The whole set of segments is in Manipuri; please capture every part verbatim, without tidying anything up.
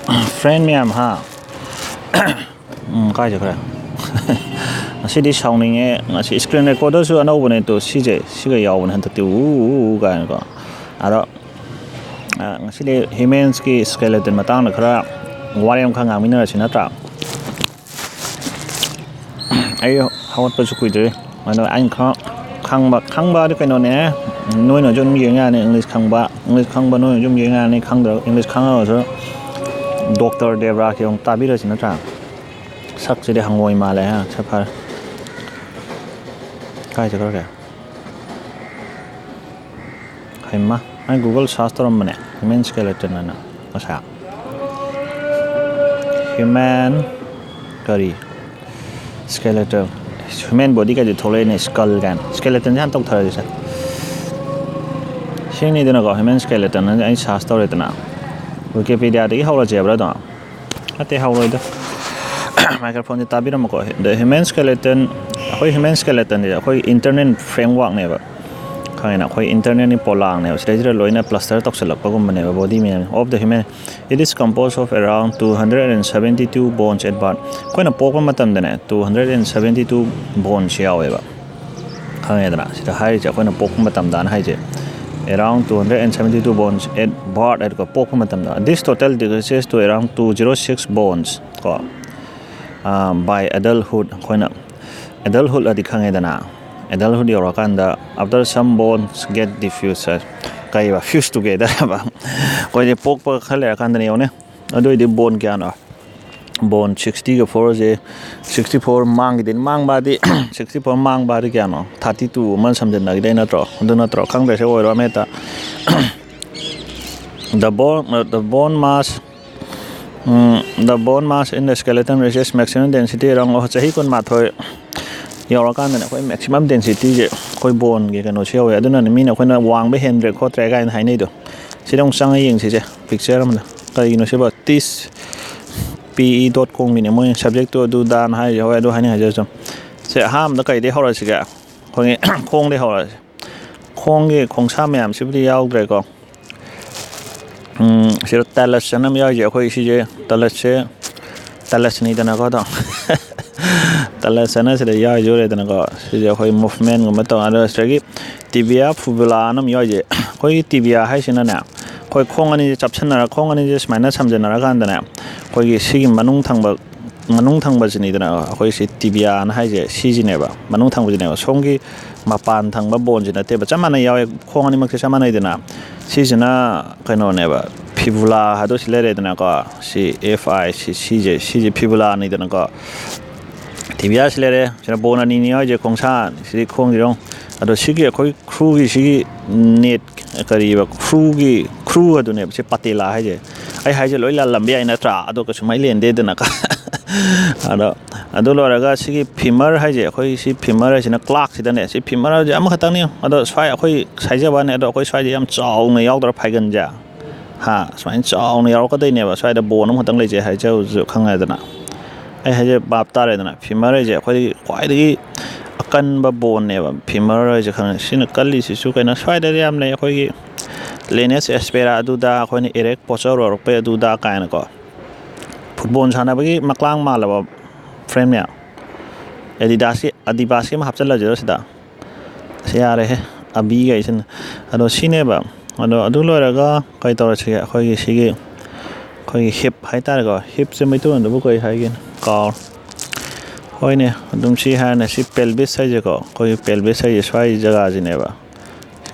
Friend ꯃꯌꯥꯝ ꯍꯥ꯫ ꯎꯝ, ꯀꯥꯏ ꯆꯠꯈ꯭ꯔꯦ? ꯉꯁꯤꯗꯤ ꯁꯥꯎꯅꯤꯡꯉꯦ꯫ ꯉꯁꯤ screen recorderꯁꯨ ꯑꯅꯧꯕꯅꯦ꯫ ꯇꯣ, ꯁꯤꯁꯦ, ꯁꯤꯒ ꯌꯥꯎꯕꯅꯦ ꯍꯟꯗꯛꯇꯤ꯫ ꯎ, ꯎ, ꯎ ꯀꯥꯏꯅꯀꯣ꯫ ꯑꯗꯣ, ꯑ, ꯉꯁꯤꯗꯤ humansꯀꯤ skeleton ꯃꯇꯥꯡꯗ ꯈꯔ ꯋꯥꯔꯤ ꯑꯃꯈꯛ ꯉꯥꯡꯃꯤꯟꯅꯔꯁꯤ ꯅꯠꯇ꯭ꯔꯥ? ꯑꯩ ꯍꯧꯒꯠꯄꯁꯨ ꯀꯨꯏꯗ꯭ꯔꯤ꯫ ꯑꯗꯣ ꯑꯩꯅ ꯈꯔ ꯈꯪꯕ, ꯈꯪꯕ ꯑꯗꯨ ꯀꯩꯅꯣꯅꯦ, ꯅꯣꯏꯅꯁꯨ ꯑꯗꯨꯝ ꯌꯦꯡ ꯌꯥꯅꯤ꯫ English ꯈꯪꯕ, English ꯈꯪꯕ ꯅꯣꯏꯅꯁꯨ ꯑꯗꯨꯝ ꯌꯦꯡ ꯌꯥꯅꯤ꯫ ꯈꯪꯗ꯭ꯔ-, English ꯈꯪꯉꯒꯁꯨ Doctor ꯗꯦꯕ꯭ꯔꯥꯒꯤ ꯑꯃꯨꯛ ꯇꯥꯕꯤꯔꯁꯤ ꯅꯠꯇ꯭ꯔꯥ? ꯁꯛꯁꯤꯗꯤ ꯍꯪꯉꯣꯏ ꯃꯥꯜꯂꯦ ꯍꯥ꯫ ꯁꯛ ꯐꯔꯦ꯫ ꯀꯥꯏ ꯆꯠꯈ꯭ꯔꯒꯦ? ꯍꯩꯃꯥ, ꯑꯩ Google search ꯇꯧꯔꯝꯕꯅꯦ, human skeleton ꯑꯅ ꯉꯁꯥꯏ꯫ Human ꯀꯔꯤ? Skeleton꯫ Human body ꯀꯥꯏꯗꯤ ꯊꯣꯛꯂꯛꯏꯅꯦ, skull ꯀꯥꯏꯅ꯫ Skeletonꯁꯦ ꯍꯥꯟꯅ ꯇꯧꯊꯔꯁꯦ꯫ ꯁꯤꯅꯤꯗꯅꯀꯣ, human skeleton ꯑꯅ ꯑꯩ search ꯇꯧꯔꯦꯗꯅ꯫ Wikipediaꯗꯒꯤ ꯍꯧꯔꯁꯦ ꯍꯥꯏꯕ꯭ꯔꯥ ꯑꯗꯣ? ꯅꯠꯇꯦ, ꯍꯧꯔꯣꯏꯗ꯫ Microphoneꯁꯦ ꯇꯥꯕꯤꯔꯝꯃꯨꯀꯣ꯫ The human skeleton, ꯑꯩꯈꯣꯏ human skeletonꯁꯦ ꯑꯩꯈꯣꯏ internal frameworkꯅꯦꯕ꯫ ꯈꯪꯉꯦꯅ? ꯑꯩꯈꯣꯏ internalꯒꯤ ꯄꯣꯂꯥꯡꯅꯦꯕ꯫ ꯁꯤꯗꯩꯁꯤꯗ ꯂꯣꯏꯅ plaster ꯇꯧꯁꯜꯂꯛꯄꯒꯨꯝꯕꯅꯦꯕ body ꯃꯌꯥꯝ꯫ Of the human, it is composed of around two hundred and seventy two bones at birth꯫ ꯑꯩꯈꯣꯏꯅ ꯄꯣꯛꯄ ꯃꯇꯝꯗꯅꯦ, two hundred and seventy two bones ꯌꯥꯎꯋꯦꯕ꯫ ꯈꯪꯉꯦꯗꯅ? ꯁꯤꯗ ꯍꯥꯏꯔꯤꯁꯦ ꯑꯩꯈꯣꯏꯅ ꯄꯣꯛꯄ ꯃꯇꯝꯗꯅ ꯍꯥꯏꯁꯦ꯫ Around two hundred and seventy two bones at birth ꯍꯥꯏꯗꯤꯀꯣ, ꯄꯣꯛꯄ ꯃꯇꯝꯗ꯫ This total decreases to around two zero six bones ꯀꯣ꯫ ꯑꯥ, by adulthood, ꯑꯩꯈꯣꯏꯅ adulthood ꯑꯗꯤ ꯈꯪꯉꯦꯗꯅ? Adulthood ꯌꯧꯔꯀꯥꯟꯗ, after some bones get diffused, ꯀꯩꯕ, fused together ꯍꯥꯏꯕ? ꯑꯩꯈꯣꯏꯁꯦ ꯄꯣꯛꯄ ꯈꯔ ꯂꯩꯔꯀꯥꯟꯗꯅꯦ, ꯌꯦꯡꯉꯨꯅꯦ꯫ ꯑꯗꯨ ꯑꯣꯏꯗꯤ bone ꯀꯌꯥꯅꯣ? Bone sixtyꯒ fourꯁꯦ, sixty four ꯃꯥꯡꯈꯤꯗꯣꯏꯅꯤ꯫ ꯃꯥꯡꯕ ꯍꯥꯏꯗꯤ, sixty four ꯃꯥꯡꯕ ꯍꯥꯏꯗꯤ ꯀꯌꯥꯅꯣ? Thirty two ꯑꯃ ꯁꯝꯖꯤꯟꯅꯈꯤꯗꯣꯏ ꯅꯠꯇ꯭ꯔꯣ? ꯑꯗꯨ ꯅꯠꯇ꯭ꯔꯣ? ꯈꯪꯗ꯭ꯔꯦ, ꯁꯤ ꯑꯣꯏꯔꯣ ꯑꯃ ꯍꯦꯛꯇ꯫ The bone, the bone mass, um, the bone mass in the skeleton reaches maximum density around, ꯑꯣ, ꯆꯍꯤ ꯀꯨꯟꯃꯥꯊꯣꯏ ꯌꯧꯔꯀꯥꯟꯗꯅꯦ ꯑꯩꯈꯣꯏ maximum densityꯁꯦ ꯑꯩꯈꯣꯏ boneꯒꯤ ꯀꯩꯅꯣꯁꯦ ꯌꯧꯋꯦ꯫ ꯑꯗꯨꯅꯅꯦ ꯃꯤꯅ ꯑꯩꯈꯣꯏꯅ ꯋꯥꯡꯕ ꯍꯦꯟꯗ꯭ꯔꯦ ꯈꯣꯠꯇ꯭ꯔꯦ ꯀꯥꯏꯅ ꯍꯥꯏꯅꯩꯗꯣ꯫ ꯁꯤꯗ ꯑꯃꯨꯛ ꯆꯪꯉ ꯌꯦꯡꯁꯤꯁꯦ, picture ꯑꯃꯗ꯫ ꯀꯔꯤꯒꯤꯅꯣ ꯁꯤꯕꯣ? Tis P E dot comꯒꯤꯅꯦ ꯃꯣꯏ subjectꯇꯣ ꯑꯗꯨ ꯗꯥꯅ ꯍꯥꯏꯔꯤꯁꯦ꯫ ꯍꯣꯏ, ꯑꯗꯨ ꯍꯥꯏꯅꯤꯡ ꯍꯥꯏꯖꯔꯁꯨ꯫ ꯁꯦ, ꯑꯍꯥꯟꯕꯗ ꯀꯩꯗꯩ ꯍꯧꯔꯁꯤꯒꯦ? ꯑꯩꯈꯣꯏꯒꯤ ꯈꯣꯡꯗꯩ ꯍꯧꯔꯁꯤ꯫ ꯈꯣꯡꯒꯤ ꯈꯣꯡꯁꯥ ꯃꯌꯥꯝꯁꯤꯕꯨꯗꯤ ꯌꯥꯎꯗ꯭ꯔꯦꯀꯣ꯫ ꯎꯝ, ꯁꯤꯗ ꯇꯦꯂꯁ ꯑꯅ ꯑꯃ ꯌꯥꯎꯔꯤꯁꯦ, ꯑꯩꯈꯣꯏ ꯁꯤꯁꯦ ꯇꯦꯂꯁꯁꯦ, ꯇꯦꯂꯁꯅꯤꯗꯅꯀꯣ ꯑꯗꯣ꯫ ꯇꯦꯂꯁ ꯑꯅ ꯁꯤꯗ ꯌꯥꯎꯔꯤꯁꯦ ꯎꯔꯦꯗꯅꯀꯣ꯫ ꯁꯤꯁꯦ ꯑꯩꯈꯣꯏ ꯃꯨꯚꯃꯦꯟꯒꯨꯝꯕ ꯇꯧ, ꯑꯗꯣ ꯁꯤꯗꯒꯤ ꯇꯤꯕꯤꯌꯥ ꯐꯨꯕꯨꯂꯥ ꯑꯅ ꯑꯃ ꯌꯥꯎꯔꯤꯁꯦ꯫ ꯑꯩꯈꯣꯏꯒꯤ ꯇꯤꯕꯤꯌꯥ ꯍꯥꯏꯁꯤꯅꯅꯦ, ꯑꯩꯈꯣꯏ ꯈꯣꯡ ꯑꯅꯤꯁꯦ ꯆꯞꯁꯤꯟꯅꯔ, ꯈꯣꯡ ꯑꯅꯤꯁꯦ ꯁꯨꯃꯥꯏꯅ ꯁꯝꯖꯤꯟꯅꯔꯀꯥꯟꯗꯅꯦ, ꯑꯩꯈꯣꯏꯒꯤ ꯁꯤꯒꯤ ꯃꯅꯨꯡ ꯊꯪꯕ, ꯃꯅꯨꯡ ꯊꯪꯕꯁꯤꯅꯤꯗꯅ ꯑꯩꯈꯣꯏ ꯁꯤ ꯇꯤꯕꯤꯌꯥꯅ ꯍꯥꯏꯁꯦ, ꯁꯤꯁꯤꯅꯦꯕ, ꯃꯅꯨꯡ ꯊꯪꯕꯁꯤꯅꯦꯕ꯫ ꯁꯣꯝꯒꯤ ꯃꯄꯥꯟ ꯊꯪꯕ ꯕꯣꯟꯁꯤ ꯅꯠꯇꯦꯕ, ꯆꯞ ꯃꯥꯟꯅ ꯌꯥꯎꯋꯦ, ꯈꯣꯡ ꯑꯅꯤꯃꯛꯁꯦ ꯆꯞ ꯃꯥꯟꯅꯩꯗꯅ꯫ ꯁꯤꯁꯤꯅ ꯀꯩꯅꯣꯅꯦꯕ, ꯐꯤꯕꯨꯂꯥ ꯍꯥꯏꯗꯣ ꯁꯤ ꯂꯩꯔꯦꯗꯅꯀꯣ꯫ ꯁꯤ ꯑꯦꯐ ꯑꯥꯏ ꯁꯤ, ꯁꯤꯁꯦ, ꯁꯤꯁꯦ ꯐꯤꯕꯨꯂꯥꯅꯤꯗꯅꯀꯣ꯫ ꯇꯤꯕꯤꯌꯥꯁꯤ ꯂꯩꯔꯦ, ꯁꯤꯅ ꯕꯣꯟ ꯑꯅꯤꯅꯤ ꯌꯥꯎꯔꯤꯁꯦ, ꯈꯣꯡꯁꯥ, ꯁꯤꯗꯤ ꯈꯣꯡꯁꯤꯔꯣ꯫ ꯑꯗꯣ ꯁꯤꯒꯤ ꯑꯩꯈꯣꯏ ꯈ꯭ꯔꯨꯒꯤ ꯁꯤꯒꯤ ꯅꯦꯠ, ꯀꯔꯤꯕ, ꯈ꯭ꯔꯨꯒꯤ, ꯈ꯭ꯔꯨ ꯑꯗꯨꯅꯦꯕ ꯁꯤ ꯄꯥꯇꯦꯂꯥ ꯍꯥꯏꯁꯦ꯫ ꯑꯩ ꯍꯥꯏꯁꯦ ꯂꯣꯏ ꯂꯥꯜꯂꯝꯕ ꯌꯥꯏ ꯅꯠꯇ꯭ꯔꯥ? ꯑꯗꯣ ꯀꯩꯁꯨ ꯃꯩ ꯂꯦꯟꯗꯦꯗꯅꯀꯣ꯫ ꯑꯗꯣ ꯑꯗꯨ ꯂꯣꯏꯔꯒ ꯁꯤꯒꯤ ꯐꯤꯃꯔ ꯍꯥꯏꯁꯦ, ꯑꯩꯈꯣꯏ ꯁꯤ ꯐꯤꯃꯔ ꯍꯥꯏꯁꯤꯅ ꯀ꯭ꯂꯥꯛꯁꯤꯗꯅꯦ, ꯁꯤ ꯐꯤꯃꯔ ꯍꯥꯏꯁꯦ ꯑꯃꯈꯛꯇꯪꯅꯤ꯫ ꯑꯗꯣ ꯁ꯭ꯋꯥꯏ ꯑꯩꯈꯣꯏ ꯁꯥꯏꯖꯕ ꯋꯥꯅꯤ, ꯑꯗꯣ ꯑꯩꯈꯣꯏ ꯁ꯭ꯋꯥꯏꯗ ꯌꯥꯝ ꯆꯥꯎꯅ ꯌꯥꯎꯗ꯭ꯔꯥ ꯐꯥꯏꯒꯟꯁꯦ? ꯍꯥ, ꯁꯨꯃꯥꯏꯅ ꯆꯥꯎꯅ ꯌꯥꯎꯔꯛꯀꯗꯣꯏꯅꯦꯕ꯫ ꯁ꯭ꯋꯥꯏꯗ ꯕꯣꯟ ꯑꯃꯈꯛꯇꯪ ꯂꯩꯖꯩ ꯍꯥꯏꯖꯕꯁꯨ ꯈꯪꯉꯦꯗꯅ꯫ ꯑꯩ ꯍꯥꯏꯁꯦ ꯚꯥꯞ ꯇꯥꯔꯦꯗꯅ꯫ ꯐꯤꯃꯔ ꯍꯥꯏꯁꯦ ꯑꯩꯈꯣꯏꯗꯒꯤ ꯈ꯭ꯋꯥꯏꯗꯒꯤ ꯑꯀꯟꯕ ꯕꯣꯟꯅꯦꯕ, ꯐꯤꯃꯔ ꯍꯥꯏꯁꯦ ꯈꯪꯉꯦ꯫ ꯁꯤꯅ ꯀꯜꯂꯤꯁꯤꯁꯨ ꯀꯩꯅꯣ, ꯁ꯭ꯋꯥꯏꯗꯗꯤ ꯌꯥꯝ ꯂꯩ, ꯑꯩꯈꯣꯏꯒꯤ ꯂꯦꯅꯦꯁ ꯑꯦꯁꯄꯦꯔꯥ ꯑꯗꯨꯗ, ꯑꯩꯈꯣꯏꯅ ꯏꯔꯦꯛ ꯄꯣꯆꯔ ꯑꯣꯏꯔꯛꯄꯩ ꯑꯗꯨꯗ ꯀꯥꯏꯅꯀꯣ꯫ ꯐꯨꯠꯕꯣꯜ ꯁꯥꯟꯅꯕꯒꯤ ꯃꯀ꯭ꯂꯥꯡ ꯃꯥꯜꯂꯕ ꯐ꯭ꯔꯦꯝ ꯃꯌꯥꯝ꯫ ꯑꯦꯗꯤꯗꯥꯁꯀꯤ, ꯑꯗꯤꯕꯥꯁꯀꯤ ꯑꯃ ꯍꯥꯞꯆꯤꯜꯂꯁꯤꯔꯣ ꯁꯤꯗ? ꯑꯁ, ꯌꯥꯔꯦꯍꯦ, ꯑꯕꯤꯒ ꯑꯩꯁꯤꯅ꯫ ꯑꯗꯣ ꯁꯤꯅꯦꯕ꯫ ꯑꯗꯣ ꯑꯗꯨ ꯂꯣꯏꯔꯒ ꯀꯩ ꯇꯧꯔꯁꯤꯒꯦ? ꯑꯩꯈꯣꯏꯒꯤ ꯁꯤꯒꯤ, ꯑꯩꯈꯣꯏꯒꯤ ꯍꯤꯞ ꯍꯥꯏꯇꯥꯔꯦꯀꯣ꯫ ꯍꯤꯞꯁꯦ ꯃꯩꯇꯩꯂꯣꯟꯗꯕꯨ ꯀꯩ ꯍꯥꯏꯒꯦ? ꯀꯥꯎꯔꯦ꯫ ꯍꯣꯏꯅꯦ, ꯑꯗꯨꯝ ꯁꯤ ꯍꯥꯏꯔꯅꯦ꯫ ꯁꯤ ꯄꯦꯜꯕꯤꯁ ꯍꯥꯏꯁꯦꯀꯣ, ꯑꯩꯈꯣꯏꯒꯤ ꯄꯦꯜꯕꯤꯁ ꯍꯥꯏꯁꯦ ꯁ꯭ꯋꯥꯏ ꯖꯒꯥꯁꯤꯅꯦꯕ꯫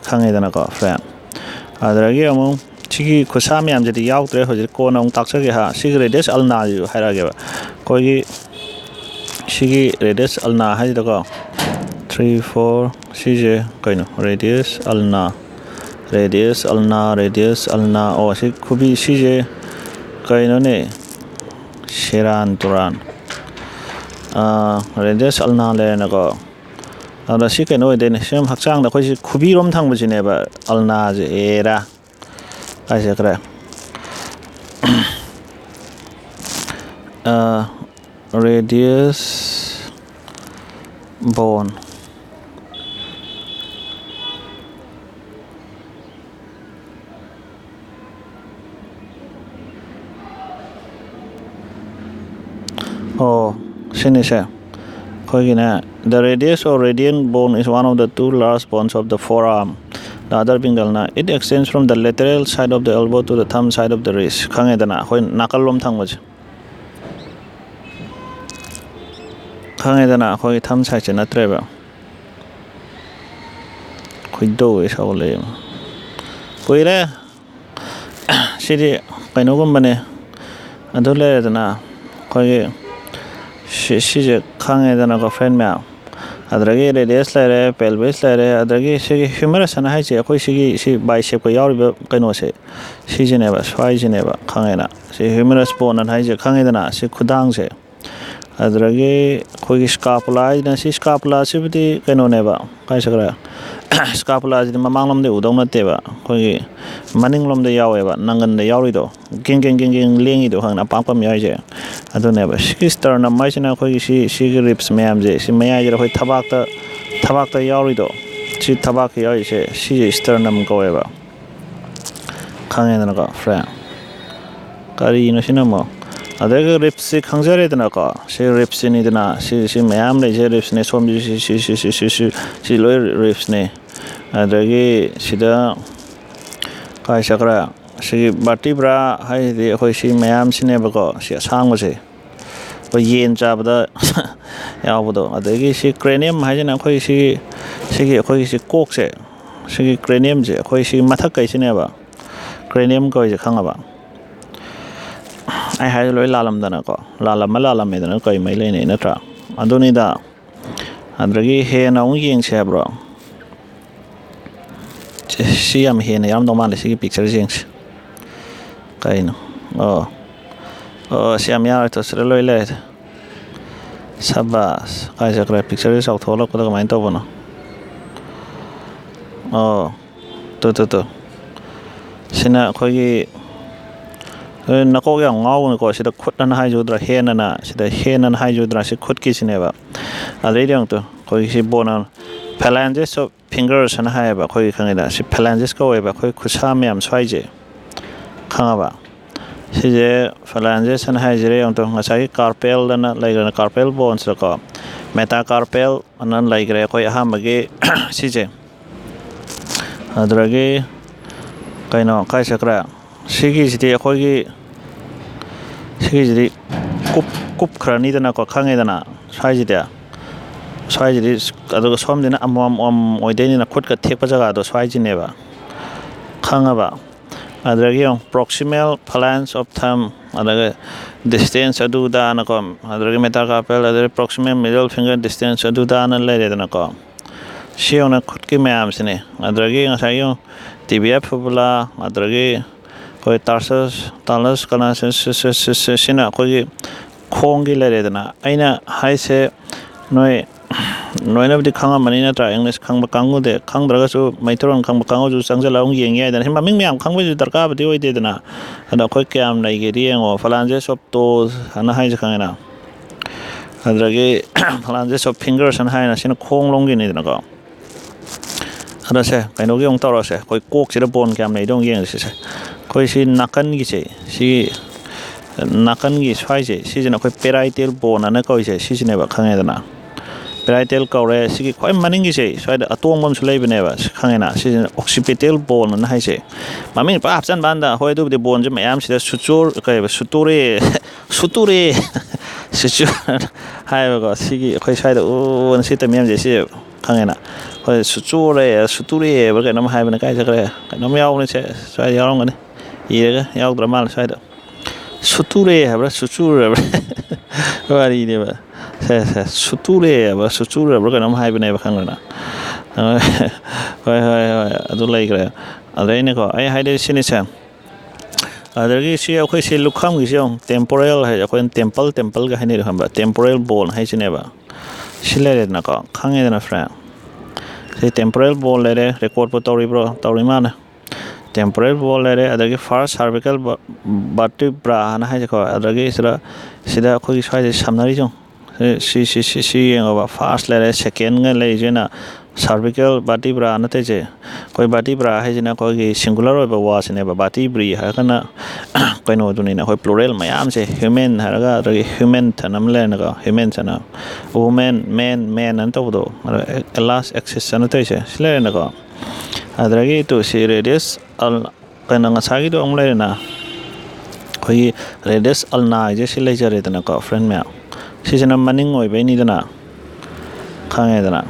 ꯈꯪꯉꯦꯗꯅꯀꯣ, ꯐ꯭ꯔꯦꯟ? ꯑꯗꯨꯗꯒꯤ ꯑꯃꯨꯛ ꯁꯤꯒꯤ ꯈꯨꯠꯁꯥ ꯃꯌꯥꯝꯁꯤꯗꯤ ꯌꯥꯎꯗ꯭ꯔꯦ ꯍꯧꯖꯤꯛ, ꯀꯣꯟꯅ ꯑꯃꯨꯛ ꯇꯥꯛꯆꯒꯦ ꯍꯥ꯫ ꯁꯤꯒꯤ ꯔꯦꯗꯤꯌꯁ ꯑꯜꯅꯥꯁꯤꯁꯨ ꯍꯥꯏꯔꯛꯑꯒꯦꯕ꯫ ꯑꯩꯈꯣꯏꯒꯤ ꯁꯤꯒꯤ ꯔꯦꯗꯤꯌꯁ ꯑꯜꯅꯥ ꯍꯥꯏꯁꯤꯗꯀꯣ, ꯊ꯭ꯔꯤ, ꯐꯣꯔ, ꯁꯤꯁꯦ ꯀꯩꯅꯣ? ꯔꯦꯗꯤꯌꯁ ꯑꯜꯅꯥ, ꯔꯦꯗꯤꯌꯁ ꯑꯜꯅꯥ, ꯔꯦꯗꯤꯌꯁ ꯑꯜꯅꯥ꯫ ꯑꯣ, ꯁꯤ ꯈꯨꯕꯤ, ꯁꯤꯁꯦ ꯀꯩꯅꯣꯅꯦ? ꯁꯦꯔꯥꯟ ꯇꯨꯔꯥꯟ꯫ ꯑꯥ, ꯔꯦꯗꯤꯌꯁ ꯑꯜꯅꯥ ꯂꯩꯔꯦꯅꯀꯣ꯫ ꯑꯗꯣ ꯁꯤ ꯀꯩꯅꯣ ꯑꯣꯏꯗꯣꯏꯅꯦ, ꯁꯤ ꯍꯛꯆꯥꯡꯗ ꯑꯩꯈꯣꯏꯁꯤ ꯈꯨꯕꯤꯔꯣꯝ ꯊꯪꯕꯁꯤꯅꯦꯕ ꯑꯜꯅꯥꯁꯦ꯫ ꯑꯦꯔꯥ, ꯀꯥꯏ ꯆꯠꯈ꯭ꯔꯦ? ꯔꯦꯗꯤꯌꯁ ꯕꯣꯟ꯫ ꯑꯣ, ꯁꯤꯅꯤꯁꯦ ꯑꯩꯈꯣꯏꯒꯤꯅꯦ, "The radius or radian bone is one of the two large bones of the forearm, the other inguinal. It extends from the lateral side of the elbow to the thumb side of the wrist." ꯈꯪꯉꯦꯗꯅ, ꯑꯩꯈꯣꯏ ꯅꯥꯀꯜꯂꯣꯝ ꯊꯪꯕꯁꯦ꯫ ꯈꯪꯉꯦꯗꯅ, ꯑꯩꯈꯣꯏꯒꯤ thumb sideꯁꯦ ꯅꯠꯇ꯭ꯔꯦꯕ꯫ ꯈꯣꯏꯗꯧ ꯍꯦꯛ ꯁꯥꯎꯒꯠꯂꯛꯑꯦ꯫ ꯀꯨꯏꯔꯦ꯫ ꯁꯤꯗꯤ ꯀꯩꯅꯣꯒꯨꯝꯕꯅꯦ꯫ ꯑꯗꯨ ꯂꯩꯔꯦꯗꯅ, ꯑꯩꯈꯣꯏꯒꯤ ꯁꯤ-, ꯁꯤꯁꯦ ꯈꯪꯉꯦꯗꯅꯀꯣ, friend ꯃꯌꯥꯝ꯫ ꯑꯗꯨꯗꯒꯤ radius ꯂꯩꯔꯦ, pelvis ꯂꯩꯔꯦ, ꯑꯗꯨꯗꯒꯤ ꯁꯤꯒꯤ humerus ꯑꯅ ꯍꯥꯏꯁꯦ ꯑꯩꯈꯣꯏ ꯁꯤꯒꯤ, ꯁꯤ bicepꯀ ꯌꯥꯎꯔꯤꯕ ꯀꯩꯅꯣꯁꯦ, ꯁꯤꯁꯤꯅꯦꯕ, ꯁ꯭ꯋꯥꯏꯁꯤꯅꯦꯕ, ꯈꯪꯉꯦꯅ꯫ ꯁꯤ humerus bone ꯑꯅ ꯍꯥꯏꯁꯦ ꯈꯪꯉꯦꯗꯅ, ꯁꯤ ꯈꯨꯗꯥꯡꯁꯦ꯫ ꯑꯗꯨꯗꯒꯤ ꯑꯩꯈꯣꯏꯒꯤ scapula ꯍꯥꯏꯁꯤꯅ, ꯁꯤ scapula ꯁꯤꯕꯨꯗꯤ ꯀꯩꯅꯣꯅꯦꯕ, ꯀꯥꯏ ꯆꯠꯈ꯭ꯔꯦ? Scapula ꯁꯤꯗꯤ ꯃꯃꯥꯡꯂꯣꯝꯗ ꯎꯗꯧ ꯅꯠꯇꯦꯕ, ꯑꯩꯈꯣꯏꯒꯤ ꯃꯅꯤꯡꯂꯣꯝꯗ ꯌꯥꯎꯋꯦꯕ, ꯅꯪꯒꯟꯗ ꯌꯥꯎꯔꯤꯗꯣ, ꯒꯦꯡ ꯒꯦꯡ ꯒꯦꯡ ꯒꯦꯡ ꯂꯦꯡꯉꯤꯗꯣ, ꯈꯪꯉꯦꯅ, ꯑꯄꯥꯛꯄ ꯑꯃ ꯌꯥꯎꯔꯤꯁꯦ꯫ ꯑꯗꯨꯅꯦꯕ꯫ ꯁꯤꯒꯤ sternum ꯍꯥꯏꯁꯤꯅ ꯑꯩꯈꯣꯏꯒꯤ ꯁꯤ, ꯁꯤꯒꯤ ribs ꯃꯌꯥꯝꯁꯦ, ꯁꯤ ꯃꯌꯥꯏꯁꯤꯗ ꯑꯩꯈꯣꯏ ꯊꯕꯥꯛꯇ, ꯊꯕꯥꯛꯇ ꯌꯥꯎꯔꯤꯗꯣ, ꯁꯤ ꯊꯕꯥꯛꯀ ꯌꯥꯎꯔꯤꯁꯦ, ꯁꯤꯁꯦ sternum ꯀꯧꯋꯦꯕ꯫ ꯈꯪꯉꯦꯗꯅꯀꯣ, friend? ꯀꯔꯤꯅꯣ ꯁꯤꯅ ꯑꯃꯨꯛ? ꯑꯗꯒꯤ ribsꯁꯤ ꯈꯪꯖꯔꯦꯗꯅꯀꯣ, ꯁꯤ ribsꯁꯤꯅꯤꯗꯅ, ꯁꯤ, ꯁꯤ ꯃꯌꯥꯝ ꯂꯩꯁꯦ ribsꯅꯦ, ꯁꯣꯝꯁꯤ, ꯁꯤ, ꯁꯤ ꯂꯣꯏ ribsꯅꯦ꯫ ꯑꯗꯒꯤ ꯁꯤꯗ ꯀꯥꯏ ꯆꯠꯈ꯭ꯔꯦ? ꯁꯤꯒꯤ vertebra ꯍꯥꯏꯁꯤꯗꯤ ꯑꯩꯈꯣꯏ ꯁꯤ ꯃꯌꯥꯝꯁꯤꯅꯦꯕꯀꯣ, ꯁꯤ ꯑꯁꯥꯡꯕꯁꯦ꯫ ꯑꯩꯈꯣꯏ ꯌꯦꯟ ꯆꯥꯕꯗ ꯌꯥꯎꯕꯗꯣ꯫ ꯑꯗꯒꯤ ꯁꯤ cranium ꯍꯥꯏꯁꯤꯅ ꯑꯩꯈꯣꯏ ꯁꯤꯒꯤ, ꯁꯤꯒꯤ ꯑꯩꯈꯣꯏꯒꯤ ꯁꯤ ꯀꯣꯛꯁꯦ, ꯁꯤꯒꯤ craniumꯁꯦ, ꯑꯩꯈꯣꯏ ꯁꯤꯒꯤ ꯃꯊꯛ ꯀꯩꯁꯤꯅꯦꯕ cranium ꯀꯧꯔꯤꯁꯦ, ꯈꯪꯉꯕ? ꯑꯩ ꯍꯥꯏꯔꯤꯁꯦ ꯂꯣꯏ ꯂꯥꯜꯂꯝꯗꯅꯀꯣ, ꯂꯥꯜꯂꯝꯃ ꯂꯥꯜꯂꯝꯃꯦꯗꯅ ꯀꯩ ꯃꯔꯤ ꯂꯩꯅꯩ, ꯅꯠꯇ꯭ꯔꯥ? ꯑꯗꯨꯅꯤꯗ꯫ ꯑꯗꯨꯗꯒꯤ ꯍꯦꯟꯅ ꯑꯃꯨꯛ ꯌꯦꯡꯁꯦ ꯍꯥꯏꯕ꯭ꯔꯣ? ꯁꯤ, ꯁꯤ ꯌꯥꯝ ꯍꯦꯟꯅ ꯌꯥꯎꯔꯝꯗꯧ ꯃꯥꯜꯂꯦ, ꯁꯤꯒꯤ picture ꯌꯦꯡꯁꯤ꯫ ꯀꯩꯅꯣ? ꯑꯣ꯫ ꯑꯣ, ꯁꯤ ꯌꯥꯝ ꯌꯥꯎꯔꯦ, ꯇꯣ, ꯁꯤꯗ ꯂꯣꯏ ꯂꯩꯔꯦ꯫ ꯁꯕꯥꯁ꯫ ꯀꯥꯏ ꯆꯠꯈ꯭ꯔꯦ? Picture ꯆꯥꯎꯊꯣꯛꯍꯜꯂꯛꯄꯗ ꯀꯃꯥꯏꯅ ꯇꯧꯕꯅꯣ? ꯑꯣ, ꯇꯨ, ꯇꯨ, ꯇꯨ꯫ ꯁꯤꯅ ꯑꯩꯈꯣꯏꯒꯤ, ꯑꯦ, ꯅꯀꯣꯛ ꯌꯥꯝ ꯉꯥꯎꯒꯅꯨꯀꯣ꯫ ꯁꯤꯗ ꯈꯨꯠ ꯑꯅ ꯍꯥꯏꯖꯨꯗ꯭ꯔꯥ, hand ꯑꯅ, ꯁꯤꯗ hand ꯑꯅ ꯍꯥꯏꯖꯨꯗ꯭ꯔꯥ, ꯁꯤ ꯈꯨꯠꯀꯤꯁꯤꯅꯦꯕ꯫ ꯑꯗꯩꯗꯤ ꯑꯃꯨꯛꯇ ꯑꯩꯈꯣꯏꯒꯤ ꯁꯤ bone ꯑꯅ, phalanges of fingers ꯑꯅ ꯍꯥꯏꯌꯦꯕ, ꯑꯩꯈꯣꯏꯒꯤ ꯈꯪꯉꯤꯗ, ꯁꯤ phalanges ꯀꯧꯋꯦꯕ, ꯑꯩꯈꯣꯏ ꯈꯨꯠꯁꯥ ꯃꯌꯥꯝ ꯁ꯭ꯋꯥꯏꯁꯦ, ꯈꯪꯉꯕ? ꯁꯤꯁꯦ phalanges ꯍꯥꯏꯁꯤꯔꯦ ꯌꯦꯡꯉꯣ ꯇꯨ, ꯉꯁꯥꯏꯒꯤ carpal ꯑꯅ ꯂꯩꯈ꯭ꯔꯦꯅ, carpal bones ꯀꯣ, metacarpal ꯑꯅ ꯂꯩꯈ꯭ꯔꯦ ꯑꯩꯈꯣꯏ ꯑꯍꯥꯟꯕꯒꯤ ꯁꯤꯁꯦ꯫ ꯑꯗꯨꯗꯒꯤ ꯀꯩꯅꯣ ꯀꯥꯏ ꯆꯠꯈ꯭ꯔꯦ? ꯁꯤꯒꯤꯁꯤꯗꯤ ꯑꯩꯈꯣꯏꯒꯤ, ꯁꯤꯒꯤꯁꯤꯗꯤ ꯀꯨꯞ ꯀꯨꯞꯈ꯭ꯔꯅꯤꯗꯅꯀꯣ, ꯈꯪꯉꯦꯗꯅ꯫ ꯁ꯭ꯋꯥꯏꯁꯤꯗꯤ, ꯁ꯭ꯋꯥꯏꯁꯤꯗꯤ, ꯑꯗꯨꯒ ꯁꯣꯝꯁꯤꯅ ꯑꯃꯃꯝ ꯑꯃꯃꯝ ꯑꯣꯏꯗꯣꯏꯅꯤꯅ, ꯈꯨꯠꯀ ꯊꯦꯛꯄ ꯖꯒꯥꯗꯣ ꯁ꯭ꯋꯥꯏꯁꯤꯅꯦꯕ, ꯈꯪꯉꯕ? ꯑꯗꯨꯗꯒꯤ ꯌꯦꯡꯉꯣ, proximal phalange of thumb, ꯑꯗꯨꯒ distance ꯑꯗꯨꯗꯥꯅꯀꯣ, ꯑꯗꯨꯗꯒꯤ metacarpal, ꯑꯗꯨꯗꯒꯤ proximal middle finger distance ꯑꯗꯨꯗꯥꯅ ꯂꯩꯔꯦꯗꯅꯀꯣ꯫ ꯁꯤ ꯌꯦꯡꯉꯣꯅꯦ, ꯈꯨꯠꯀꯤ ꯃꯌꯥꯝꯁꯤꯅꯦ꯫ ꯑꯗꯨꯗꯒꯤ ꯉꯁꯥꯏꯒꯤ ꯌꯦꯡꯉꯣ, tibia fibula, ꯑꯗꯨꯗꯒꯤ ꯑꯩꯈꯣꯏ tarsus, talus, ꯀꯅꯥ ꯁꯤ-, ꯁꯤ-, ꯁꯤ-, ꯁꯤ-, ꯁꯤ-, ꯁꯤꯅ ꯑꯩꯈꯣꯏꯒꯤ ꯈꯣꯡꯒꯤ ꯂꯩꯔꯦꯗꯅ꯫ ꯑꯩꯅ ꯍꯥꯏꯁꯦ ꯅꯣꯏ ꯂꯣꯏꯅꯕꯨꯗꯤ ꯈꯪꯉꯝꯃꯅꯤ ꯅꯠꯇ꯭ꯔꯥ? English ꯈꯪꯕ ꯀꯥꯡꯕꯨꯗꯤ, ꯈꯪꯗ꯭ꯔꯒꯁꯨ ꯃꯩꯇꯩꯂꯣꯟ ꯈꯪꯕ ꯀꯥꯡꯕꯨꯁꯨ ꯆꯪꯁꯤꯜꯂꯒ ꯑꯃꯨꯛ ꯌꯦꯡ ꯌꯥꯏꯗꯅ꯫ ꯁꯤ ꯃꯃꯤꯡ ꯃꯌꯥꯝ ꯈꯪꯕꯒꯤꯁꯨ ꯗꯔꯀꯥꯔꯕꯨꯗꯤ ꯑꯣꯏꯗꯦꯗꯅ꯫ ꯑꯗꯣ ꯑꯩꯈꯣꯏ ꯀꯌꯥꯝ ꯂꯩꯒꯦꯗꯤ ꯌꯦꯡꯉꯣ꯫ Phalanges of toes ꯑꯅ ꯍꯥꯏꯁꯦ ꯈꯪꯉꯦꯅ? ꯑꯗꯨꯗꯒꯤ phalanges of fingers ꯑꯅ ꯍꯥꯏꯅ ꯁꯤꯅ ꯈꯣꯡ ꯂꯣꯝꯒꯤꯅꯤꯗꯅꯀꯣ꯫ ꯑꯗꯣ ꯁꯦ, ꯀꯩꯅꯣꯒꯤ ꯑꯃꯨꯛ ꯇꯧꯔꯁꯦ꯫ ꯑꯩꯈꯣꯏ ꯀꯣꯛꯁꯤꯗ bone ꯀꯌꯥꯝ ꯂꯩꯗꯣ ꯑꯃꯨꯛ ꯌꯦꯡꯉꯁꯤ ꯁꯦ꯫ ꯑꯩꯈꯣꯏ ꯁꯤ ꯅꯥꯀꯟꯒꯤꯁꯦ, ꯁꯤ ꯅꯥꯀꯟꯒꯤ ꯁ꯭ꯋꯥꯏꯁꯦ, ꯁꯤꯁꯤꯅ ꯑꯩꯈꯣꯏ parietal bone ꯑꯅ ꯀꯧꯔꯤꯁꯦ, ꯁꯤꯁꯤꯅꯦꯕ, ꯈꯪꯉꯦꯗꯅ? Parietal ꯀꯧꯔꯦ꯫ ꯁꯤꯒꯤ ꯈ꯭ꯋꯥꯏ ꯃꯅꯤꯡꯒꯤꯁꯦ, ꯁ꯭ꯋꯥꯏꯗ ꯑꯇꯣꯡꯕ ꯑꯃꯁꯨ ꯂꯩꯕꯅꯦꯕ, ꯁꯤ ꯈꯪꯉꯦꯅ? ꯁꯤꯁꯤꯅ occipital bone ꯑꯅ ꯍꯥꯏꯁꯦ꯫ ꯃꯃꯤꯡ ꯄꯨꯔꯥ ꯍꯥꯞꯆꯟꯕ ꯀꯥꯟꯗ, ꯍꯣꯏ, ꯑꯗꯨꯕꯨꯗꯤ boneꯁꯦ ꯃꯌꯥꯝ ꯁꯤꯗ suture, ꯀꯩꯕ, suture, suture, suture ꯍꯥꯏꯌꯦꯕꯀꯣ꯫ ꯁꯤꯒꯤ ꯑꯩꯈꯣꯏ ꯁ꯭ꯋꯥꯏꯗ ꯎ, ꯎ, ꯎ, ꯁꯤ ꯇꯝꯃꯤꯌꯥꯝꯁꯦ, ꯁꯤ ꯈꯪꯉꯦꯅ? ꯍꯣꯏ, suture, suture ꯍꯥꯏꯕ꯭ꯔꯥ ꯀꯩꯅꯣꯝ ꯍꯥꯏꯕꯅꯦ꯫ ꯀꯥꯏ ꯆꯠꯈ꯭ꯔꯦ? ꯀꯩꯅꯣꯝ ꯌꯥꯎꯕꯅꯦ ꯁꯦ, ꯁ꯭ꯋꯥꯏꯗ ꯌꯥꯎꯔꯝꯒꯅꯤ꯫ ꯏꯔꯒ ꯌꯥꯎꯗ꯭ꯔ ꯃꯥꯜꯂꯦ ꯁ꯭ꯋꯥꯏꯗ꯫ Suture ꯍꯥꯏꯕ꯭ꯔꯥ, suture ꯍꯥꯏꯕ꯭ꯔꯥ? ꯋꯥꯔꯤꯅꯦꯕ꯫ ꯁꯦ, ꯁꯦ, suture ꯍꯥꯏꯕ꯭ꯔꯥ, suture ꯍꯥꯏꯕ꯭ꯔꯥ ꯀꯩꯅꯣꯝ ꯍꯥꯏꯕꯅꯦꯕ, ꯈꯪꯕ꯭ꯔꯥ? ꯍꯣꯏ, ꯍꯣꯏ, ꯍꯣꯏ, ꯑꯗꯨ ꯂꯩꯈ꯭ꯔꯦ꯫ ꯑꯗꯩꯅꯦꯀꯣ, ꯑꯩ ꯍꯥꯏꯗꯣꯏ ꯁꯤꯅꯤꯁꯦ꯫ ꯑꯗꯒꯤ ꯁꯤ ꯑꯩꯈꯣꯏ ꯁꯤ ꯂꯨꯈꯝꯒꯤꯁꯤ ꯌꯦꯡꯉꯨ, temporal ꯍꯥꯏ, ꯑꯩꯈꯣꯏꯅ temple, templeꯒ ꯍꯥꯏꯅꯔꯤꯗꯣ ꯈꯪꯕ꯭ꯔꯥ? Temporal bone ꯍꯥꯏꯁꯤꯅꯦꯕ꯫ ꯁꯤ ꯂꯩꯔꯦꯗꯅꯀꯣ, ꯈꯪꯉꯦꯗꯅ friend? ꯁꯤ temporal bone ꯂꯩꯔꯦ, recordꯄꯨ ꯇꯧꯔꯤꯕ꯭ꯔꯣ? ꯇꯧꯔꯤ ꯃꯥꯜꯂꯦ꯫ Temporal bone ꯂꯩꯔꯦ, ꯑꯗꯒꯤ first cervical vertebra ꯍꯥꯏꯅ ꯍꯥꯏꯁꯦꯀꯣ, ꯑꯗꯒꯤ ꯁꯤꯗ, ꯁꯤꯗ ꯑꯩꯈꯣꯏꯒꯤ ꯁ꯭ꯋꯥꯏꯗ ꯁꯝꯅꯔꯤꯁꯦ ꯌꯦꯡꯉꯨ꯫ ꯁꯤ, ꯁꯤ, ꯁꯤ, ꯁꯤ, ꯁꯤ ꯌꯦꯡꯉꯣꯕ, first ꯂꯩꯔꯦ, secondꯒ ꯂꯩꯔꯤꯁꯤꯅ Cervical vertebra ꯅꯠꯇꯦꯁꯦ, ꯑꯩꯈꯣꯏ vertebra ꯍꯥꯏꯁꯤꯅ ꯑꯩꯈꯣꯏꯒꯤ singular ꯑꯣꯏꯕ ꯋꯥꯁꯤꯅꯦꯕ, vertebrae ꯍꯥꯏꯔꯒꯅ ꯀꯩꯅꯣꯗꯨꯅꯤꯅ, ꯑꯩꯈꯣꯏ plural ꯃꯌꯥꯝꯁꯦ, human ꯍꯥꯏꯔꯒ ꯑꯗꯒꯤ human ꯊꯅ ꯑꯃ ꯂꯩꯔꯦꯅꯀꯣ, human ꯊꯅ, woman, man, men ꯑꯅ ꯇꯧꯕꯗꯣ, ꯑꯗꯣ atlas axis ꯑꯅ ꯇꯧꯔꯤꯁꯦ ꯁꯤ ꯂꯩꯔꯦꯅꯀꯣ꯫ ꯑꯗꯨꯗꯒꯤ ꯇꯨ ꯁꯤ radius ꯀꯩꯅꯣ ꯉꯁꯥꯏꯒꯤꯗꯣ ꯑꯃꯨꯛ ꯂꯩꯔꯦꯅ, ꯑꯩꯈꯣꯏꯒꯤ radius ulna ꯍꯥꯏꯁꯦ ꯁꯤ ꯂꯩꯖꯔꯦꯗꯅꯀꯣ friend ꯃꯌꯥꯝ꯫ ꯁꯤꯁꯤꯅ ꯃꯅꯤꯡ ꯑꯣꯏꯕꯩꯅꯤꯗꯅ, ꯈꯪꯉꯦꯗꯅ꯫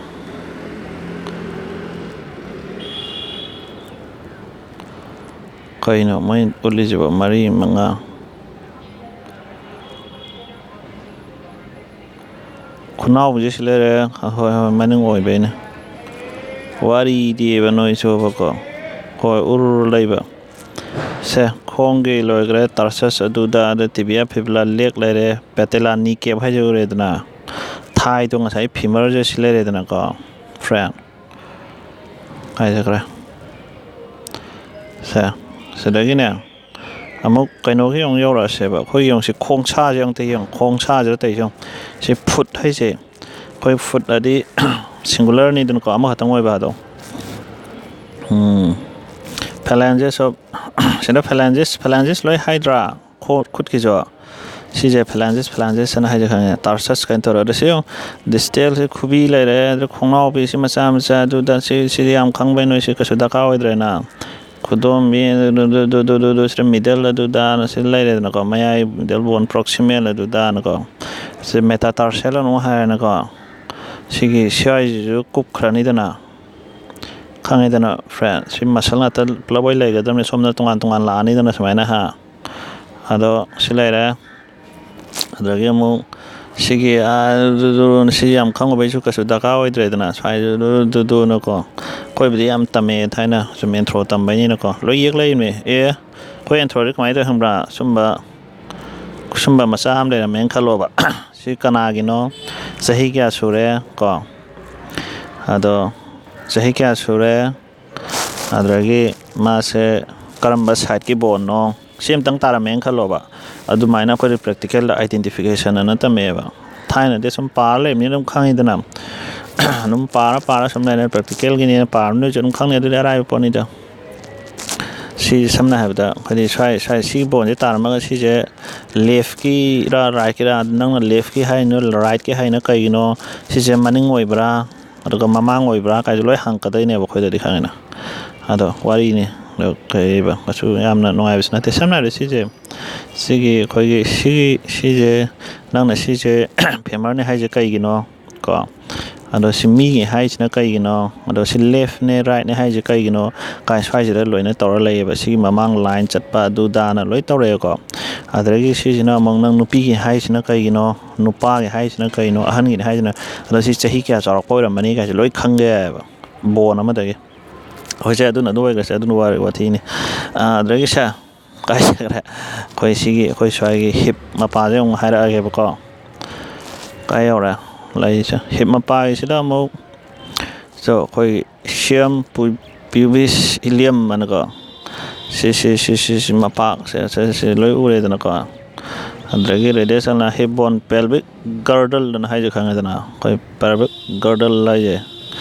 ꯀꯩꯅꯣ ꯃꯣꯏ ꯎꯠꯂꯤꯁꯤꯕꯣ? ꯃꯔꯤ, ꯃꯉꯥ꯫ ꯈꯨꯅꯥꯎꯕꯤꯁꯦ ꯁꯤ ꯂꯩꯔꯦ꯫ ꯍꯣꯏ, ꯍꯣꯏ, ꯃꯅꯤꯡ ꯑꯣꯏꯕꯩꯅꯦ꯫ ꯋꯥꯔꯤꯗꯤꯕ ꯅꯣꯏꯁꯨꯕꯀꯣ꯫ ꯍꯣꯏ, ꯎꯔꯨꯔ ꯂꯩꯕ꯫ ꯁꯦ, ꯈꯣꯡꯒꯤ ꯂꯣꯏꯈ꯭ꯔꯦ꯫ Tarsus ꯑꯗꯨꯗ, ꯑꯗ tibia, fibula, leg ꯂꯩꯔꯦ꯫ Patella, knee cap ꯍꯥꯏꯁꯦ ꯎꯔꯦꯗꯅ꯫ Thigh ꯗꯣ ꯉꯁꯥꯏ femur ꯁꯦ ꯁꯤ ꯂꯩꯔꯦꯗꯅꯀꯣ, friend꯫ ꯀꯥꯏ ꯆꯠꯈ꯭ꯔꯦ? ꯁꯦ, ꯁꯤꯗꯒꯤꯅꯦ, ꯑꯃꯨꯛ ꯀꯩꯅꯣꯒꯤ ꯑꯃꯨꯛ ꯌꯧꯔꯛꯑꯁꯦꯕ꯫ ꯑꯩꯈꯣꯏꯒꯤ ꯌꯦꯡꯉꯨꯁꯤ, ꯈꯣꯡꯁꯥꯁꯦ ꯑꯃꯨꯛꯇ ꯌꯦꯡꯉꯨ, ꯈꯣꯡꯁꯥꯁꯤꯗ ꯇꯧꯔꯤꯁꯦ ꯌꯦꯡꯉꯨ꯫ ꯁꯤ foot ꯍꯥꯏꯁꯦ, ꯑꯩꯈꯣꯏ foot ꯑꯗꯤ singular ꯅꯤꯗꯅꯀꯣ, ꯑꯃꯈꯛꯇꯪ ꯑꯣꯏꯕ ꯑꯗꯣ꯫ ꯎꯝ, phalanges of, ꯁꯤꯗ phalanges, phalanges ꯂꯣꯏ ꯍꯥꯏꯗ꯭ꯔꯥ? ꯈꯣ-, ꯈꯨꯠꯀꯤꯁꯨ꯫ ꯁꯤꯁꯦ phalanges, phalanges ꯍꯥꯏꯅ ꯍꯥꯏꯁꯦ ꯈꯪꯉꯦ꯫ Tarsus ꯀꯥꯏꯅ ꯇꯧꯔꯦ꯫ ꯑꯗ ꯁꯤ ꯌꯦꯡꯉꯨ, distal ꯁꯤ ꯈꯨꯕꯤ ꯂꯩꯔꯦ, ꯑꯗ ꯈꯣꯡꯅꯥꯎꯕꯤ ꯁꯤ ꯃꯆꯥ ꯃꯆꯥ, ꯑꯗꯨꯗ ꯁꯤ, ꯁꯤꯗꯤ ꯌꯥꯝ ꯈꯪꯕꯩ ꯅꯣꯏ ꯁꯤ ꯀꯩꯁꯨ ꯗꯔꯀꯥꯔ ꯑꯣꯏꯗ꯭ꯔꯦꯅ꯫ ꯈꯨꯗꯣꯝꯕꯤ, ꯑꯗꯨ, ꯑꯗꯨ, ꯑꯗꯨ, ꯑꯗꯨ, ꯑꯗꯨ, ꯁꯤꯗ middle ꯑꯗꯨꯗꯥꯅ ꯁꯤ ꯂꯩꯔꯦꯗꯅꯀꯣ, ꯃꯌꯥꯏ middle bone, proximal ꯑꯗꯨꯗꯥꯅꯀꯣ, ꯁꯤ metatarsal ꯑꯃꯨꯛ ꯍꯥꯏꯔꯦꯅꯀꯣ, ꯁꯤꯒꯤ ꯁ꯭ꯋꯥꯏꯁꯤꯁꯨ ꯀꯨꯞꯈ꯭ꯔꯅꯤꯗꯅ, ꯈꯪꯉꯦꯗꯅ friend, ꯁꯤ muscle ꯉꯥꯛꯇ ꯄꯨꯂꯞ ꯑꯣꯏ ꯂꯩꯒꯗꯕꯅꯤ, ꯁꯣꯝꯗ ꯇꯣꯉꯥꯟ ꯇꯣꯉꯥꯟ ꯂꯥꯛꯑꯅꯤꯗꯅ ꯁꯨꯃꯥꯏꯅ, ꯍꯥ꯫ ꯑꯗꯣ ꯁꯤ ꯂꯩꯔꯦ꯫ ꯑꯗꯒꯤ ꯑꯃꯨꯛ ꯁꯤꯒꯤ, ꯑꯥ, ꯁꯤ ꯌꯥꯝ ꯈꯪꯉꯨꯕꯩꯁꯨ ꯀꯩꯁꯨ ꯗꯔꯀꯥꯔ ꯑꯣꯏꯗ꯭ꯔꯦꯗꯅ꯫ ꯁ꯭ꯋꯥꯏꯗꯨꯗꯨꯅꯀꯣ, ꯑꯩꯈꯣꯏꯕꯨꯗꯤ ꯌꯥꯝ ꯇꯝꯃꯦ ꯊꯥꯏꯅ, ꯁꯨꯝ anthro ꯇꯝꯕꯩꯅꯤꯅꯀꯣ꯫ ꯂꯣꯏ ꯌꯦꯛ ꯂꯩꯔꯤꯅꯦ꯫ ꯑꯦ, ꯑꯩꯈꯣꯏ anthro ꯗꯤ ꯀꯃꯥꯏꯅ ꯇꯧꯋꯦ ꯈꯪꯕ꯭ꯔꯥ? ꯁꯨꯝꯕ, ꯁꯨꯝꯕ ꯃꯆꯥ ꯑꯃ ꯂꯩꯔꯝꯃꯦꯅ ꯈꯜꯂꯣꯕ꯫ ꯁꯤ ꯀꯅꯥꯒꯤꯅꯣ? ꯆꯍꯤ ꯀꯌꯥ ꯁꯨꯔꯦ? ꯀꯣ꯫ ꯑꯗꯣ ꯆꯍꯤ ꯀꯌꯥ ꯁꯨꯔꯦ? ꯑꯗꯨꯗꯒꯤ ꯃꯥꯁꯦ ꯀꯔꯝꯕ side ꯀꯤ bone ꯅꯣ? ꯁꯤ ꯑꯝꯇꯪ ꯇꯥꯔꯝꯃꯦꯅ ꯈꯜꯂꯣꯕ꯫ ꯑꯗꯨꯃꯥꯏꯅ ꯑꯩꯈꯣꯏꯗꯤ practical ꯗ identification ꯑꯅ ꯇꯝꯃꯛꯑꯦꯕ꯫ ꯊꯥꯏꯅꯗꯤ ꯁꯨꯝ ꯄꯥꯔ ꯂꯩꯕꯅꯤꯅ ꯑꯗꯨꯝ ꯈꯪꯉꯤꯗꯅ꯫ ꯑꯗꯨꯝ ꯄꯥꯔ ꯄꯥꯔ ꯁꯨꯝ ꯂꯩꯔꯦ꯫ ꯄ꯭ꯔꯦꯛꯇꯤꯀꯦꯜꯒꯤꯅꯦꯅ ꯄꯥꯔꯕ ꯅꯣꯏꯁꯨ ꯑꯗꯨꯝ ꯈꯪꯅꯤ, ꯑꯗꯨꯗꯤ ꯑꯔꯥꯏꯕ ꯄꯣꯠꯅꯤꯗ꯫ ꯁꯤ ꯁꯝꯅ ꯍꯥꯏꯔꯕꯗ ꯑꯩꯈꯣꯏꯗꯤ ꯁ꯭ꯋꯥꯏ ꯁ꯭ꯋꯥꯏ ꯁꯤꯒꯤ ꯕꯣꯟꯁꯦ ꯇꯥꯔꯝꯃꯒ ꯁꯤꯁꯦ ꯂꯦꯐꯀꯤꯔ ꯔꯥꯏꯠꯀꯤꯔ, ꯅꯪꯅ ꯂꯦꯐꯀꯤ ꯍꯥꯏꯅꯣ ꯔꯥꯏꯠꯀꯤ ꯍꯥꯏꯅꯣ ꯀꯩꯒꯤꯅꯣ, ꯁꯤꯁꯦ ꯃꯅꯤꯡ ꯑꯣꯏꯕ꯭ꯔꯥ ꯑꯗꯨꯒ ꯃꯃꯥꯡ ꯑꯣꯏꯕ꯭ꯔꯥ ꯀꯥꯏꯁꯨ ꯂꯣꯏ ꯍꯪꯉꯛꯀꯗꯣꯏꯅꯦꯕ ꯑꯩꯈꯣꯏꯗꯗꯤ, ꯈꯪꯉꯦꯅ꯫ ꯑꯗꯣ ꯋꯥꯔꯤꯅꯤ, ꯑꯗꯣ ꯀꯩꯕ ꯀꯩꯁꯨ ꯌꯥꯝꯅ ꯅꯨꯡꯉꯥꯏꯕꯁꯨ ꯅꯠꯇꯦ꯫ ꯁꯝꯅ ꯍꯥꯏꯔꯕꯗ ꯁꯤꯁꯦ, ꯁꯤꯒꯤ ꯑꯩꯈꯣꯏꯒꯤ ꯁꯤꯒꯤ ꯁꯤꯁꯦ, ꯅꯪꯅ ꯁꯤꯁꯦ ꯐꯦꯃꯔꯅꯤ ꯍꯥꯏꯁꯦ ꯀꯩꯒꯤꯅꯣ ꯀꯣ? ꯑꯗꯣ ꯁꯤ ꯃꯤꯒꯤ ꯍꯥꯏꯁꯤꯅ ꯀꯩꯒꯤꯅꯣ? ꯑꯗꯣ ꯁꯤ ꯂꯦꯐꯅꯦ ꯔꯥꯏꯠꯅꯦ ꯍꯥꯏꯁꯦ ꯀꯩꯒꯤꯅꯣ? ꯀꯥꯏ ꯁ꯭ꯋꯥꯏꯁꯤꯗ ꯂꯣꯏꯅ ꯇꯧꯔ ꯂꯩꯌꯦꯕ꯫ ꯁꯤꯒꯤ ꯃꯃꯥꯡ ꯂꯥꯏꯟ ꯆꯠꯄ ꯑꯗꯨꯗꯥꯅ ꯂꯣꯏ ꯇꯧꯔꯛꯑꯦꯀꯣ꯫ ꯑꯗꯨꯗꯒꯤ ꯁꯤꯁꯤꯅ ꯑꯃꯨꯛ ꯅꯪ ꯅꯨꯄꯤꯒꯤ ꯍꯥꯏꯁꯤꯅ ꯀꯩꯒꯤꯅꯣ? ꯅꯨꯄꯥꯒꯤ ꯍꯥꯏꯁꯤꯅ ꯀꯩꯅꯣ? ꯑꯍꯟꯒꯤꯅꯤ ꯍꯥꯏꯁꯤꯅ, ꯑꯗꯣ ꯁꯤ ꯆꯍꯤ ꯀꯌꯥ ꯆꯥꯎꯔꯛꯄ ꯑꯣꯏꯔꯝꯃꯅꯤ ꯀꯥꯏꯁꯦ ꯂꯣꯏ ꯈꯪꯒꯦ ꯍꯥꯏꯌꯦꯕ, ꯕꯣꯟ ꯑꯃꯗꯒꯤ꯫ ꯍꯣꯏꯁꯦ, ꯑꯗꯨꯅ ꯑꯗꯨ ꯑꯣꯏꯈ꯭ꯔꯁꯦ, ꯑꯗꯨꯅ ꯋꯥꯔꯤ ꯋꯥꯊꯤꯅꯤ꯫ ꯑꯥ, ꯑꯗꯨꯗꯒꯤ ꯁꯦ, ꯀꯥꯏ ꯆꯠꯈ꯭ꯔꯦ? ꯑꯩꯈꯣꯏ ꯁꯤꯒꯤ, ꯑꯩꯈꯣꯏ ꯁ꯭ꯋꯥꯏꯒꯤ ꯍꯤꯞ ꯃꯄꯥꯁꯦ ꯑꯃꯨꯛ ꯍꯥꯏꯔꯛꯑꯒꯦꯕꯀꯣ꯫ ꯀꯥꯏ ꯌꯧꯔꯦ ꯂꯩꯁꯦ? ꯍꯤꯞ ꯃꯄꯥꯒꯤꯁꯤꯗ ꯑꯃꯨꯛ, so, ꯑꯩꯈꯣꯏ ꯁꯤꯌꯝ ꯄꯨ-, ꯄ꯭ꯌꯨꯕꯤꯁ ꯏꯂꯤꯌꯝ ꯑꯅꯀꯣ, ꯁꯤ, ꯁꯤ, ꯁꯤ, ꯁꯤ, ꯁꯤ ꯃꯄꯥꯛꯁꯦ, ꯁꯤ, ꯁꯤ ꯂꯣꯏ ꯎꯔꯦꯗꯅꯀꯣ꯫ ꯑꯗꯨꯗꯒꯤ ꯔꯦꯗꯤꯌꯁ ꯑꯅ ꯍꯤꯞ ꯕꯣꯟ ꯄꯦꯜꯕꯤꯛ ꯒꯔꯗꯜ ꯑꯅ ꯍꯥꯏꯁꯦ ꯈꯪꯉꯦꯗꯅ? ꯑꯩꯈꯣꯏ ꯄꯦꯜꯕꯤꯛ ꯒꯔꯗꯜ ꯍꯥꯏꯁꯦ,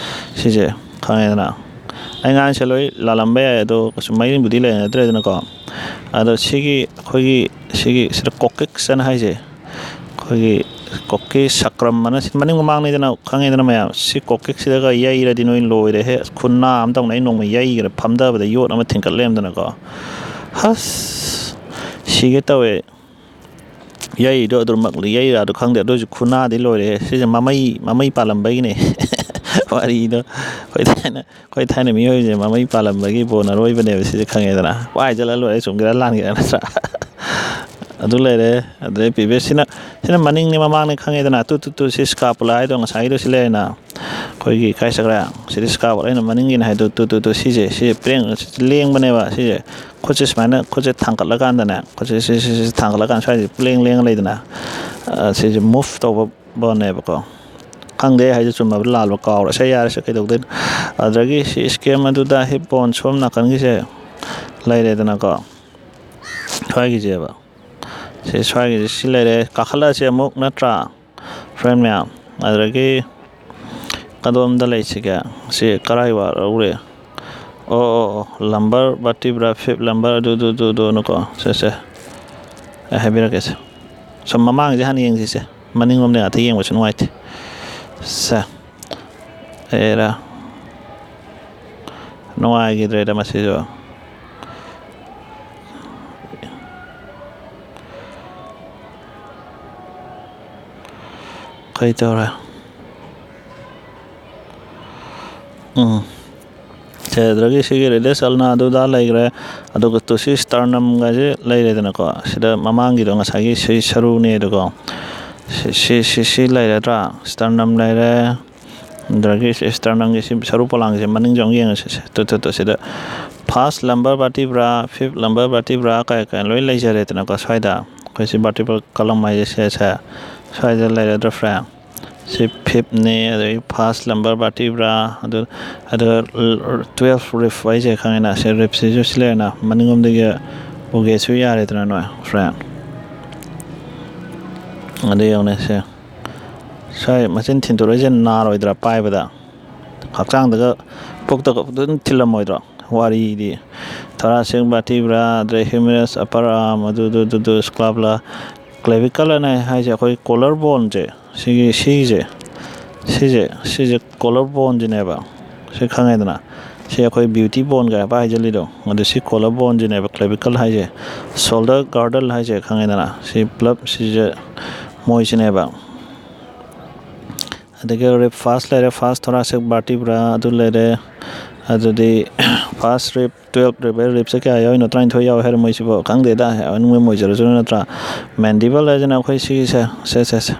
ꯁꯤꯁꯦ ꯈꯪꯉꯦꯗꯅ? ꯑꯩ ꯉꯥꯡꯁꯦ ꯂꯣꯏ ꯂꯥꯜꯂꯝꯕ ꯌꯥꯏ, ꯑꯗꯣ ꯀꯩꯁꯨ ꯃꯔꯤꯕꯨꯗꯤ ꯂꯩꯅꯗ꯭ꯔꯦꯗꯅꯀꯣ꯫ ꯑꯗꯣ ꯁꯤꯒꯤ ꯑꯩꯈꯣꯏꯒꯤ ꯁꯤꯒꯤ ꯁꯤꯗ ꯀꯣꯀꯤꯛꯁ ꯑꯅ ꯍꯥꯏꯁꯦ, ꯑꯩꯈꯣꯏꯒꯤ ꯀꯣꯀꯤ ꯁꯀ꯭ꯔꯝ ꯑꯅ, ꯁꯤ ꯃꯅꯤꯡ ꯃꯃꯥꯡꯅꯤꯗꯅ, ꯈꯪꯉꯦꯗꯅ ꯃꯌꯥꯝ? ꯁꯤ ꯀꯣꯀꯤꯛꯁꯤꯗꯒ ꯌꯩꯔꯗꯤ ꯅꯣꯏ ꯂꯣꯏꯔꯦꯍꯦ꯫ ꯑꯁ, ꯈꯨꯅꯥ ꯑꯃ ꯇꯧꯅ, ꯑꯩ ꯅꯣꯡꯃ ꯌꯩꯈ꯭ꯔꯦ, ꯐꯝꯊꯕꯗ ꯌꯣꯠ ꯑꯃ ꯊꯤꯟꯀꯠ ꯂꯩꯔꯝꯗꯅꯀꯣ꯫ ꯍꯁ, ꯁꯤꯒꯦ ꯇꯧꯋꯦ꯫ ꯌꯩꯔꯤꯗꯣ ꯑꯗꯨꯃꯛ ꯌꯩꯔꯥꯗꯣ ꯈꯪꯗꯦ, ꯑꯗꯨ ꯑꯣꯏꯔꯁꯨ ꯈꯨꯅꯥꯗꯤ ꯂꯣꯏꯔꯦ꯫ ꯁꯤꯁꯦ ꯃꯃꯩ, ꯃꯃꯩ ꯄꯥꯜꯂꯝꯕꯒꯤꯅꯦ꯫ ꯋꯥꯔꯤꯗꯣ ꯑꯩꯈꯣꯏ ꯊꯥꯏꯅ, ꯑꯩꯈꯣꯏ ꯊꯥꯏꯅ ꯃꯤꯑꯣꯏꯕꯁꯦ ꯃꯃꯩ ꯄꯥꯜꯂꯝꯕꯒꯤ ꯕꯣꯟ ꯑꯔꯣꯏꯕꯅꯦꯕ ꯁꯤꯁꯦ, ꯈꯪꯉꯦꯗꯅ? ꯄꯥꯏ ꯆꯠꯂ ꯂꯣꯏꯔꯦ, ꯆꯨꯝꯒꯦꯔꯥ ꯂꯥꯟꯒꯦꯔꯥ, ꯅꯠꯇ꯭ꯔꯥ? ꯑꯗꯨ ꯂꯩꯔꯦ꯫ ꯑꯗꯨꯗꯩ ꯄ꯭ꯔꯤꯚꯤꯌꯁ ꯁꯤꯅ, ꯁꯤꯅ ꯃꯅꯤꯡꯅꯤ, ꯃꯃꯥꯡꯅꯤ ꯈꯪꯉꯦꯗꯅ? ꯇꯨ ꯇꯨ ꯇꯨ, ꯁꯤ ꯁ꯭ꯀꯥꯄꯨꯂꯥ ꯍꯥꯏꯗꯣ ꯉꯁꯥꯏꯒꯤꯗꯣ ꯁꯤ ꯂꯩꯔꯦꯅ꯫ ꯑꯩꯈꯣꯏꯒꯤ ꯀꯥꯏ ꯆꯠꯈ꯭ꯔꯦ? ꯁꯤꯗꯤ ꯁ꯭ꯀꯥꯄꯨꯂꯥ, ꯑꯩꯅ ꯃꯅꯤꯡꯒꯤꯅꯤ ꯍꯥꯏꯗꯣ, ꯇꯨ ꯇꯨ ꯇꯨ, ꯁꯤꯁꯦ, ꯁꯤꯁꯦ ꯄ꯭ꯔꯦꯡ ꯂꯦꯡꯕꯅꯦꯕ ꯁꯤꯁꯦ꯫ ꯈꯨꯠꯁꯦ ꯁꯨꯃꯥꯏꯅ, ꯈꯨꯠꯁꯦ ꯊꯥꯡꯒꯠꯂꯀꯥꯟꯗꯅꯦ, ꯈꯨꯠꯁꯦ ꯁꯤ, ꯁꯤ, ꯁꯤ ꯊꯥꯡꯒꯠꯂꯀꯥꯟꯗ ꯁ꯭ꯋꯥꯏꯁꯦ ꯄ꯭ꯂꯦꯡ ꯂꯦꯡꯉ ꯂꯩꯗꯅ, ꯑ, ꯁꯤꯁꯦ ꯃꯨꯚ ꯇꯧꯕ ꯕꯣꯟꯅꯦꯕꯀꯣ꯫ ꯈꯪꯗꯦ ꯑꯩ ꯍꯥꯏꯁꯦ ꯆꯨꯝꯃꯕ꯭ꯔꯥ ꯂꯥꯜꯂꯕ ꯀꯥꯎꯔꯦ꯫ ꯁꯦ, ꯌꯥꯔꯦꯁꯦ, ꯀꯩꯗꯧꯗꯣꯏꯅꯣ? ꯑꯗꯨꯗꯒꯤ ꯁꯤ ꯁ꯭ꯀꯦꯝ ꯑꯗꯨꯗ ꯍꯤꯞ ꯕꯣꯟ ꯁꯣꯝ ꯅꯥꯀꯟꯒꯤꯁꯦ ꯂꯩꯔꯦꯗꯅꯀꯣ꯫ ꯁ꯭ꯋꯥꯏꯒꯤꯁꯦꯕ꯫ ꯁꯤ ꯁ꯭ꯋꯥꯏꯒꯤꯁꯦ ꯁꯤ ꯂꯩꯔꯦ꯫ ꯀꯥꯈꯠꯂꯛꯑꯁꯤ ꯑꯃꯨꯛ, ꯅꯠꯇ꯭ꯔꯥ? ꯐ꯭ꯔꯦꯟ ꯃꯌꯥꯝ꯫ ꯑꯗꯨꯗꯒꯤ ꯀꯗꯣꯝꯗ ꯂꯩꯁꯤꯒꯦ? ꯁꯤ ꯀꯔꯥꯏ ꯋꯥꯔꯧꯔꯦ? ꯑꯣ, ꯑꯣ, ꯑꯣ, lumbar vertebra, fifth lumbar, ꯑꯗꯨ, ꯑꯗꯨ, ꯑꯗꯨ, ꯑꯗꯨꯅꯀꯣ꯫ ꯁꯦ, ꯁꯦ꯫ ꯑꯩ ꯍꯥꯏꯕꯤꯔꯛꯀꯦꯁꯦ꯫ ꯁꯨꯝ ꯃꯃꯥꯡꯁꯦ ꯍꯥꯟꯅ ꯌꯦꯡꯁꯤꯁꯦ꯫ ꯃꯅꯤꯡꯂꯣꯝꯗ ꯉꯥꯛꯇ ꯌꯦꯡꯕꯁꯨ ꯅꯨꯡꯉꯥꯏꯇꯦ꯫ ꯁꯦ꯫ ꯑꯦꯔꯥ꯫ ꯅꯨꯡꯉꯥꯏꯈꯤꯗ꯭ꯔꯦꯗ ꯃꯁꯤꯁꯨ꯫ ꯀꯩ ꯇꯧꯔꯦ? ꯎꯝ꯫ ꯁꯦ, ꯑꯗꯨꯗꯒꯤ ꯁꯤꯒꯤ radius ulna ꯑꯗꯨꯗ ꯂꯩꯈ꯭ꯔꯦ꯫ ꯑꯗꯨꯒ ꯇꯨ ꯁꯤ sternum ꯒꯥꯏꯁꯦ ꯂꯩꯔꯦꯗꯅꯀꯣ꯫ ꯁꯤꯗ ꯃꯃꯥꯡꯒꯤꯗꯣ ꯉꯁꯥꯏꯒꯤ ꯁꯤ ꯁꯔꯨꯅꯦ ꯑꯗꯨꯀꯣ꯫ ꯁꯤ, ꯁꯤ, ꯁꯤ, ꯁꯤ ꯂꯩꯔꯗ꯭ꯔꯥ? Sternum ꯂꯩꯔꯦ꯫ ꯑꯗꯨꯗꯒꯤ ꯁꯤ sternum ꯒꯤ ꯁꯤ ꯁꯔꯨ ꯄꯣꯂꯥꯡꯒꯤꯁꯦ ꯃꯅꯤꯡꯁꯦ ꯑꯃꯨꯛ ꯌꯦꯡꯉꯁꯤ꯫ ꯁꯦ, ꯇꯨ, ꯇꯨ, ꯇꯨ, ꯁꯤꯗ first lumbar vertebra, fifth lumbar vertebra ꯀꯥꯏ ꯀꯥꯏ ꯂꯣꯏ ꯂꯩꯖꯔꯦꯗꯅꯀꯣ ꯁ꯭ꯋꯥꯏꯗ꯫ ꯑꯩꯈꯣꯏ ꯁꯤ vertebral column ꯍꯥꯏꯁꯦ ꯁꯦ, ꯁꯦ꯫ ꯁ꯭ꯋꯥꯏꯗ ꯂꯩꯔꯗ꯭ꯔꯥ, friend? ꯁꯤ fifth ꯅꯦ, ꯑꯗꯒꯤ first lumbar vertebra, ꯑꯗꯨ, ꯑꯗꯨꯒ twelfth rib ꯍꯥꯏꯁꯦ ꯈꯪꯉꯦꯅ, ꯁꯤ rib ꯁꯤꯁꯨ ꯁꯤ ꯂꯩꯔꯦꯅ, ꯃꯅꯤꯡꯂꯣꯝꯗꯒꯤ ꯎꯒꯦꯁꯨ ꯌꯥꯔꯦꯗꯅ ꯅꯣꯏ, friend꯫ ꯑꯗꯨ ꯌꯦꯡꯉꯨꯅꯦ ꯁꯦ, ꯁ꯭ꯋꯥꯏ ꯃꯆꯤꯟ ꯊꯤꯟꯗꯣꯔꯛꯏꯁꯦ ꯅꯥꯔꯣꯏꯗ꯭ꯔꯥ ꯄꯥꯏꯕꯗ? ꯍꯛꯆꯥꯡꯗꯒ, ꯄꯨꯛꯇꯒ ꯑꯗꯨꯝ ꯊꯤꯜꯂꯝꯃꯣꯏꯗ꯭ꯔꯣ? ꯋꯥꯔꯤꯗꯤ꯫ Thoracic vertebra, ꯑꯗꯩ humerus, upper arm, ꯑꯗꯨ, ꯑꯗꯨ, ꯑꯗꯨ, ꯑꯗꯨ, scapula, clavicle ꯑꯅ ꯍꯥꯏꯁꯦ ꯑꯩꯈꯣꯏ collar bone ꯁꯦ, ꯁꯤꯒꯤ, ꯁꯤꯒꯤꯁꯦ, ꯁꯤꯁꯦ, ꯁꯤꯁꯦ collar bone ꯁꯤꯅꯦꯕ꯫ ꯁꯤ ꯈꯪꯉꯦꯗꯅ? ꯁꯤ ꯑꯩꯈꯣꯏ beauty bone ꯀꯥꯏ ꯍꯥꯏꯖꯜꯂꯤꯗꯣ, ꯑꯗꯨ ꯁꯤ collar bone ꯁꯤꯅꯦꯕ clavicle ꯍꯥꯏꯁꯦ꯫ Shoulder girdle ꯍꯥꯏꯁꯦ ꯈꯪꯉꯦꯗꯅ? ꯁꯤ ꯄꯨꯂꯞ ꯁꯤꯁꯦ ꯃꯣꯏꯁꯤꯅꯦꯕ꯫ ꯑꯗꯒꯤ rib first ꯂꯩꯔꯦ, first thoracic vertebra ꯑꯗꯨ ꯂꯩꯔꯦ꯫ ꯑꯗꯨꯗꯤ first rib, twelfth rib, rib ꯁꯦ ꯀꯌꯥ ꯌꯥꯎꯔꯤꯅꯣ? ꯇꯔꯥꯅꯤꯊꯣꯏ ꯌꯥꯎꯋꯦ ꯍꯥꯏꯔ ꯃꯣꯏꯁꯤꯕꯨ? ꯈꯪꯗꯦꯗ, ꯑꯅꯤꯡꯕ ꯑꯣꯏꯖꯔꯁꯅꯨ ꯅꯠꯇ꯭ꯔꯥ? Mandible ꯍꯥꯏꯁꯤꯅ ꯑꯩꯈꯣꯏ ꯁꯤꯒꯤꯁꯦ, ꯁꯦ, ꯁꯦ, ꯁꯦ꯫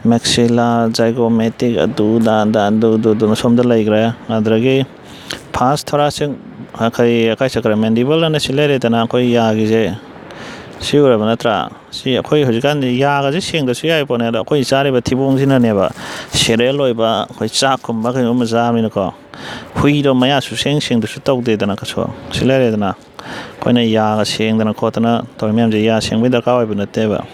Maxilla, zygomatic, ꯑꯗꯨ, ꯗꯥ, ꯗꯥ, ꯑꯗꯨ, ꯑꯗꯨ, ꯑꯗꯨꯅ ꯁꯣꯝꯗ ꯂꯩꯈ꯭ꯔꯦ꯫ ꯑꯗꯨꯗꯒꯤ first thoracic, ꯑꯩꯈꯣꯏ, ꯑꯀꯥꯏ ꯆꯠꯈ꯭ꯔꯦ꯫ Mandible ꯑꯅ ꯁꯤ ꯂꯩꯔꯦꯗꯅ ꯑꯩꯈꯣꯏ ꯌꯥꯒꯤꯁꯦ꯫ ꯁꯤ ꯎꯔꯕ ꯅꯠꯇ꯭ꯔꯥ? ꯁꯤ ꯑꯩꯈꯣꯏ ꯍꯧꯖꯤꯛꯀꯥꯟꯗꯤ ꯌꯥꯒꯁꯦ ꯁꯦꯡꯗ꯭ꯔꯁꯨ ꯌꯥꯏ ꯄꯣꯠꯅꯦ, ꯑꯗꯣ ꯑꯩꯈꯣꯏ ꯆꯥꯔꯤꯕ ꯊꯤꯕꯣꯡꯁꯤꯅꯅꯦꯕ cereal ꯑꯣꯏꯕ, ꯑꯩꯈꯣꯏ ꯆꯥꯛꯀꯨꯝꯕ ꯀꯩꯒꯨꯝꯕ ꯆꯥꯕꯅꯤꯅꯀꯣ, ꯍꯨꯏꯗꯣ ꯃꯌꯥ ꯁꯨꯡꯁꯦꯡ ꯁꯦꯡꯗ꯭ꯔꯁꯨ ꯇꯧꯗꯦꯗꯅ ꯀꯩꯁꯨ꯫ ꯁꯤ ꯂꯩꯔꯦꯗꯅ, ꯑꯩꯈꯣꯏꯅ ꯌꯥꯒ ꯁꯦꯡꯗꯅ ꯈꯣꯠꯇꯅ ꯇꯧꯔꯤ ꯃꯌꯥꯝꯁꯦ ꯌꯥ ꯁꯦꯡꯕꯒꯤ ꯗꯔꯀꯥꯔ ꯑꯣꯏꯕ ꯅꯠꯇꯦꯕ꯫